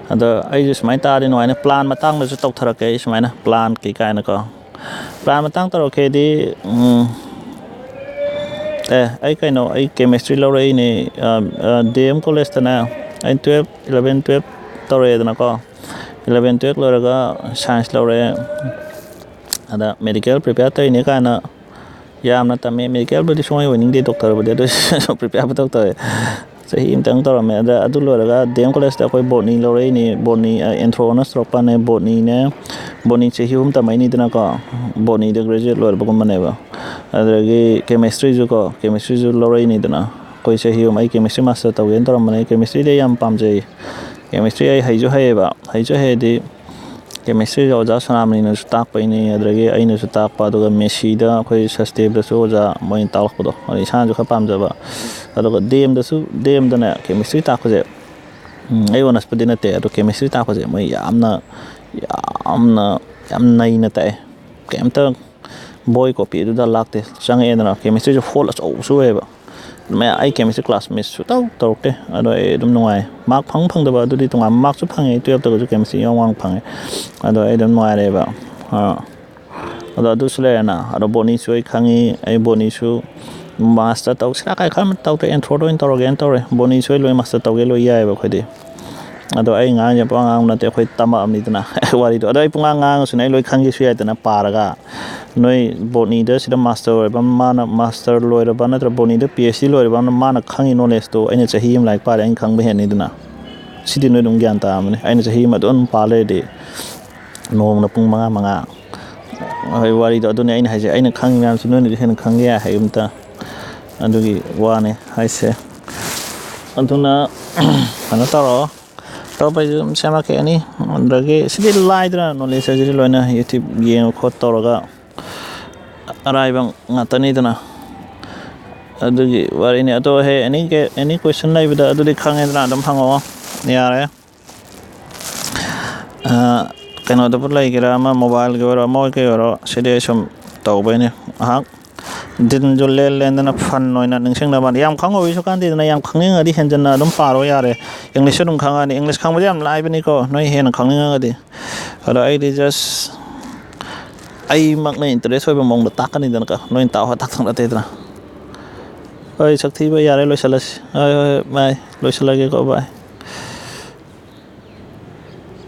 ꯑꯗꯣ ꯑꯩꯁꯨ ꯁꯨꯃꯥꯏꯅ ꯇꯥꯔꯗꯤ ꯅꯨꯡꯉꯥꯏꯅꯤ꯫ ꯄ꯭ꯂꯥꯟ ꯃꯇꯥꯡꯗꯁꯨ ꯇꯧꯊꯔꯛꯀꯦ ꯑꯩ ꯁꯨꯃꯥꯏꯅ, ꯄ꯭ꯂꯥꯟ ꯀꯩꯀꯥꯏꯅꯀꯣ꯫ ꯄ꯭ꯂꯥꯟ ꯃꯇꯥꯡ ꯇꯧꯔꯛꯀꯦꯗꯤ, ꯎꯝ, ꯑꯦ, ꯑꯩ ꯀꯩꯅꯣ, ꯑꯩ ꯀꯦꯃꯦꯁꯇ꯭ꯔꯤ ꯂꯧꯔꯛꯏꯅꯦ, ꯑ, ꯑ, ꯗꯤ ꯑꯦꯝ ꯀꯣꯂꯦꯖꯇꯅꯦ꯫ ꯑꯩ ꯇꯨꯌꯦꯜꯞ, ꯏꯂꯚꯦꯟ, ꯇꯨꯌꯦꯜꯞ ꯇꯧꯔꯛꯑꯦꯗꯅꯀꯣ꯫ ꯏꯂꯚꯦꯟ, ꯇꯨꯌꯦꯜꯞ ꯂꯣꯏꯔꯒ ꯁꯥꯏꯟꯁ ꯂꯧꯔꯛꯑꯦ꯫ ꯑꯗ ꯃꯦꯗꯤꯀꯦꯜ ꯄ꯭ꯔꯤꯄꯦꯌꯔ ꯇꯧꯔꯤꯅꯦ ꯀꯥꯏꯅ ꯌꯥꯝꯅ ꯇꯝꯃꯦ꯫ ꯃꯦꯗꯤꯀꯦꯜꯕꯨꯗꯤ ꯁꯨꯡꯑꯣꯏ ꯑꯣꯏꯅꯤꯡꯗꯦ, ꯗꯣꯛꯇꯔꯕꯨꯗꯤ, ꯑꯗꯨ ꯑꯣꯏꯁꯨ ꯄ꯭ꯔꯤꯄꯦꯌꯔ ꯄꯨꯡꯇꯧ ꯇꯧꯋꯦ꯫ ꯆꯍꯤ ꯑꯃꯇꯪ ꯇꯧꯔꯝꯃꯦ꯫ ꯑꯗ ꯑꯗꯨ ꯂꯣꯏꯔꯒ ꯗꯤ ꯑꯦꯝ ꯀꯣꯂꯦꯖꯇ ꯑꯩꯈꯣꯏ ꯕꯣꯠꯅꯤ ꯂꯧꯔꯛꯏꯅꯤ꯫ ꯕꯣꯠꯅꯤ, ꯑ, ꯑꯦꯟꯊ꯭ꯔꯣ ꯑꯣꯅꯔꯁ ꯇꯧꯔꯛꯄꯅꯦ꯫ ꯕꯣꯠꯅꯤꯅꯦ, ꯕꯣꯠꯅꯤ ꯆꯍꯤ ꯑꯍꯨꯝ ꯇꯝꯃꯛꯏꯅꯤꯗꯅꯀꯣ꯫ ꯕꯣꯠꯅꯤꯗ ꯒ꯭ꯔꯦꯖꯨꯑꯦꯠ ꯂꯣꯏꯔꯕꯒꯨꯝꯕꯅꯦꯕ꯫ ꯑꯗꯨꯗꯒꯤ ꯀꯦꯃꯤꯁꯇ꯭ꯔꯤꯁꯨ ꯀꯣ, ꯀꯦꯃꯤꯁꯇ꯭ꯔꯤꯁꯨ ꯂꯧꯔꯛꯏꯅꯤꯗꯅ꯫ ꯑꯩꯈꯣꯏ ꯆꯍꯤ ꯑꯃ ꯑꯩ ꯀꯦꯃꯤꯁꯇ꯭ꯔꯤ ꯃꯥꯁꯇꯔ ꯇꯧꯒꯦꯅ ꯇꯧꯔꯝꯕꯅꯦ꯫ ꯀꯦꯃꯤꯁꯇ꯭ꯔꯤꯗꯤ ꯑꯩ ꯌꯥꯝ ꯄꯥꯝꯖꯩ꯫ ꯀꯦꯃꯤꯁꯇ꯭ꯔꯤ ꯑꯩ ꯍꯩꯁꯨ ꯍꯩꯌꯦꯕ꯫ ꯍꯩꯁꯨ ꯍꯩ ꯍꯥꯏꯗꯤ, ꯀꯦꯃꯤꯁꯇ꯭ꯔꯤꯁꯦ ꯑꯣꯖꯥ ꯁꯣꯅꯥꯃꯅꯤꯅꯁꯨ ꯇꯥꯛꯄꯩꯅꯤ, ꯑꯗꯨꯗꯒꯤ ꯑꯩꯅꯁꯨ ꯇꯥꯛꯄ, ꯑꯗꯨꯒ ꯃꯦꯁꯤꯗ ꯑꯩꯈꯣꯏ ꯁꯁꯇꯦꯕꯇꯁꯨ ꯑꯣꯖꯥ ꯃꯣꯏꯅ ꯇꯥꯛꯂꯛꯄꯗꯣ, ꯑꯗꯣ ꯏꯁꯥꯅꯁꯨ ꯈꯔ ꯄꯥꯝꯖꯕ꯫ ꯑꯗꯨꯒ ꯗꯤ ꯑꯦꯝꯗꯁꯨ, ꯗꯤ ꯑꯦꯝꯗꯅꯦ ꯀꯦꯃꯤꯁꯇ꯭ꯔꯤ ꯇꯥꯛꯄꯁꯦ, ꯎꯝ, ꯑꯩ ꯑꯣꯅꯔꯁꯄꯨꯗꯤ ꯅꯠꯇꯦ, ꯑꯗꯣ ꯀꯦꯃꯤꯁꯇ꯭ꯔꯤ ꯇꯥꯛꯄꯁꯦ ꯃꯣꯏ ꯌꯥꯝꯅ, ꯌꯥꯝꯅ, ꯌꯥꯝ ꯅꯩꯅ ꯇꯥꯛꯑꯦ꯫ ꯀꯩꯝꯇ ꯕꯣꯏ ꯀꯣꯄꯤ ꯑꯗꯨꯗ ꯂꯥꯛꯇꯦ꯫ ꯆꯪꯉꯛꯑꯦꯗꯅ, ꯀꯦꯃꯤꯁꯇ꯭ꯔꯤꯁꯦ ꯍꯣꯜ ꯑꯆꯧꯕꯁꯨ ꯑꯣꯏꯌꯦꯕ꯫ ꯃꯌꯥꯝ, ꯑꯩ ꯀꯦꯃꯤꯁꯇ꯭ꯔꯤ ꯀ꯭ꯂꯥꯁ ꯃꯤꯁ ꯁꯨꯇꯧ ꯇꯧꯔꯛꯇꯦ꯫ ꯑꯗꯣ ꯑꯩ ꯑꯗꯨꯝ ꯅꯨꯡꯉꯥꯏ꯫ ꯃꯥꯔꯛ ꯐꯪ ꯐꯪꯗꯕ ꯑꯗꯨꯗꯤ ꯇꯣꯉꯥꯟꯕ, ꯃꯥꯔꯛꯁꯨ ꯐꯪꯉꯦ, ꯇꯨꯌꯦꯜꯞꯇꯒꯁꯨ ꯀꯦꯃꯤꯁꯇ꯭ꯔꯤ ꯌꯥꯝ ꯋꯥꯡ ꯐꯪꯉꯦ꯫ ꯑꯗꯣ ꯑꯩ ꯑꯗꯨꯝ ꯅꯨꯡꯉꯥꯏꯔꯦꯕ꯫ ꯑꯥ, ꯑꯗꯣ ꯑꯗꯨꯁꯨ ꯂꯩꯔꯦꯅ꯫ ꯑꯗꯣ ꯕꯣꯠꯅꯤꯁꯨ ꯑꯩ ꯈꯪꯉꯤ꯫ ꯑꯩ ꯕꯣꯠꯅꯤꯁꯨ ꯃꯥꯁꯇꯔ ꯇꯧꯁꯤꯔꯥ ꯀꯥꯏ ꯈꯟꯕ ꯇꯧꯗꯦ, ꯑꯦꯟꯊ꯭ꯔꯣꯗ ꯑꯣꯏꯅ ꯇꯧꯔꯒꯦꯅ ꯇꯧꯔꯦ꯫ ꯕꯣꯠꯅꯤꯁꯨ ꯑꯩ ꯂꯣꯏ ꯃꯥꯁꯇꯔ ꯇꯧꯒꯦ ꯂꯣꯏ ꯌꯥꯏꯑꯕ ꯑꯩꯈꯣꯏꯗꯤ꯫ ꯑꯗꯣ ꯑꯩ ꯉꯥꯡꯉꯤꯁꯦ ꯄꯨꯡꯉꯥꯡ ꯉꯥꯡꯕ ꯅꯠꯇꯦ, ꯑꯩꯈꯣꯏ ꯇꯝꯃꯛꯑꯕꯅꯤꯗꯅ ꯋꯥꯔꯤꯗꯣ꯫ ꯑꯗꯣ ꯑꯩ ꯄꯨꯡꯉꯥꯡ ꯉꯥꯡꯉꯁꯨꯅꯦ, ꯑꯩ ꯂꯣꯏ ꯈꯪꯒꯦꯁꯨ ꯌꯥꯏꯗꯅ ꯄꯥꯔꯒ꯫ ꯅꯣꯏ ꯕꯣꯠꯅꯤꯗ ꯁꯤꯗ ꯃꯥꯁꯇꯔ ꯑꯣꯏꯔꯕ ꯑꯃ, ꯃꯥꯅ ꯃꯥꯁꯇꯔ ꯂꯣꯏꯔꯕ ꯅꯠꯇ꯭ꯔ ꯕꯣꯠꯅꯤꯗ ꯄꯤ ꯑꯩꯆ ꯗꯤ ꯂꯣꯏꯔꯕ ꯑꯃꯅ, ꯃꯥꯅ ꯈꯪꯉꯤ ꯅꯣꯂꯦꯖꯇꯣ ꯑꯩꯅ ꯆꯍꯤ ꯑꯃ ꯂꯥꯏꯔꯤꯛ ꯄꯥꯔꯦ, ꯑꯩꯅ ꯈꯪꯕ ꯍꯦꯟꯅꯤꯗꯅ꯫ ꯁꯤꯗꯤ ꯅꯣꯏ ꯑꯗꯨꯝ ꯒ꯭ꯌꯥꯟ ꯇꯥꯔꯝꯃꯅꯤ꯫ ꯑꯩꯅ ꯆꯍꯤ ꯑꯃ ꯑꯗꯨꯝ ꯄꯥ ꯂꯩꯔꯗꯤ ꯅꯣꯡꯃꯗ ꯄꯨꯡ ꯃꯉꯥ ꯃꯉꯥ꯫ ꯍꯣꯏ, ꯋꯥꯔꯤꯗꯣ ꯑꯗꯨꯅꯦ ꯑꯩꯅ ꯍꯥꯏꯁꯦ꯫ ꯑꯩꯅ ꯈꯪꯉꯤ ꯃꯌꯥꯝꯁꯦ ꯅꯣꯏꯅꯁꯨ ꯍꯦꯟꯅ ꯈꯪꯒꯦ ꯍꯥꯏ ꯑꯝꯇ꯫ ꯑꯗꯨꯒꯤ ꯋꯥꯅꯤ ꯍꯥꯏꯁꯦ꯫ ꯑꯗꯨꯅ ꯀꯩꯅꯣ ꯇꯧꯔꯣ꯫ ꯑꯇꯣꯞꯄꯩꯁꯨ ꯑꯗꯨꯝ ꯁꯦꯝꯃꯛꯀꯦ ꯑꯦꯅꯤ꯫ ꯑꯗꯒꯤ ꯁꯤꯗꯤ ꯂꯥꯏꯗꯅ, ꯅꯣꯂꯦꯖ ꯍꯥꯏꯁꯤꯗꯤ ꯂꯣꯏꯅ YouTube ꯌꯦꯡꯉ ꯈꯣꯠ ꯇꯧꯔꯒ ꯑꯔꯥꯏꯕ ꯉꯥꯛꯇꯅꯤꯗꯅ꯫ ꯑꯗꯨꯒꯤ ꯋꯥꯔꯤꯅꯤ꯫ ꯑꯗꯣ ꯍꯦ, ꯑꯦꯅꯤ, ꯑꯦꯅꯤ ꯀꯣꯏꯁꯟ ꯂꯩꯕꯗ ꯑꯗꯨꯗꯤ ꯈꯪꯉꯦꯗꯅ, ꯑꯗꯨꯝ ꯍꯪꯉꯛꯑꯣ꯫ ꯌꯥꯔꯦ꯫ ꯑ, ꯀꯩꯅꯣꯗꯕꯨ ꯂꯩꯒꯦꯔꯥ, ꯑꯃ ꯃꯣꯕꯥꯏꯜꯒꯤ ꯑꯣꯏꯔꯣ, ꯑꯃ ꯑꯣꯏ ꯀꯩ ꯑꯣꯏꯔꯣ, ꯁꯤꯗꯤ ꯑꯩ ꯁꯨꯝ ꯇꯧꯕꯩꯅꯤ꯫ ꯉꯥꯏꯍꯥꯛ ꯗꯤꯟꯁꯨ ꯂꯦꯟ ꯂꯦꯟꯗꯅ ꯐꯟ ꯑꯣꯏꯅ ꯅꯤꯡꯁꯤꯡꯅꯕ꯫ ꯌꯥꯝ ꯈꯪꯉꯨꯕꯩꯁꯨ ꯀꯥꯟꯗꯦꯗꯅ, ꯌꯥꯝ ꯈꯪꯅꯤꯡꯉꯗꯤ ꯍꯦꯟꯖꯟꯅ ꯑꯗꯨꯝ ꯄꯥꯔꯣ ꯌꯥꯔꯦ꯫ ꯏꯪꯂꯤꯁꯁꯨ ꯑꯗꯨꯝ ꯈꯪꯉꯛꯑꯅꯤ꯫ ꯏꯪꯂꯤꯁ ꯈꯪꯕꯁꯦ ꯌꯥꯝ ꯂꯥꯏꯕꯅꯤꯀꯣ, ꯅꯣꯏ ꯍꯦꯟꯅ ꯈꯪꯅꯤꯡꯉꯒꯗꯤ꯫ ꯑꯗꯣ ꯑꯩꯗꯤ just ꯑꯩꯃꯛꯅ ꯏꯟꯇꯔꯦꯁ ꯑꯣꯏꯕ ꯃꯑꯣꯡꯗ ꯇꯥꯛꯀꯅꯤꯗꯅꯀꯣ, ꯅꯣꯏꯅ ꯇꯥꯛꯑꯣ ꯇꯥꯛꯊꯣꯛ ꯅꯠꯇꯦꯗꯅ꯫ ꯍꯣꯏ, ꯁꯛꯊꯤꯕ ꯌꯥꯔꯦ, ꯂꯣꯏꯁꯤꯜꯂꯁꯤ꯫ ꯍꯣꯏ, ꯍꯣꯏ, ꯍꯣꯏ, bye꯫ ꯂꯣꯏꯁꯤꯜꯂꯒꯦꯀꯣ, bye꯫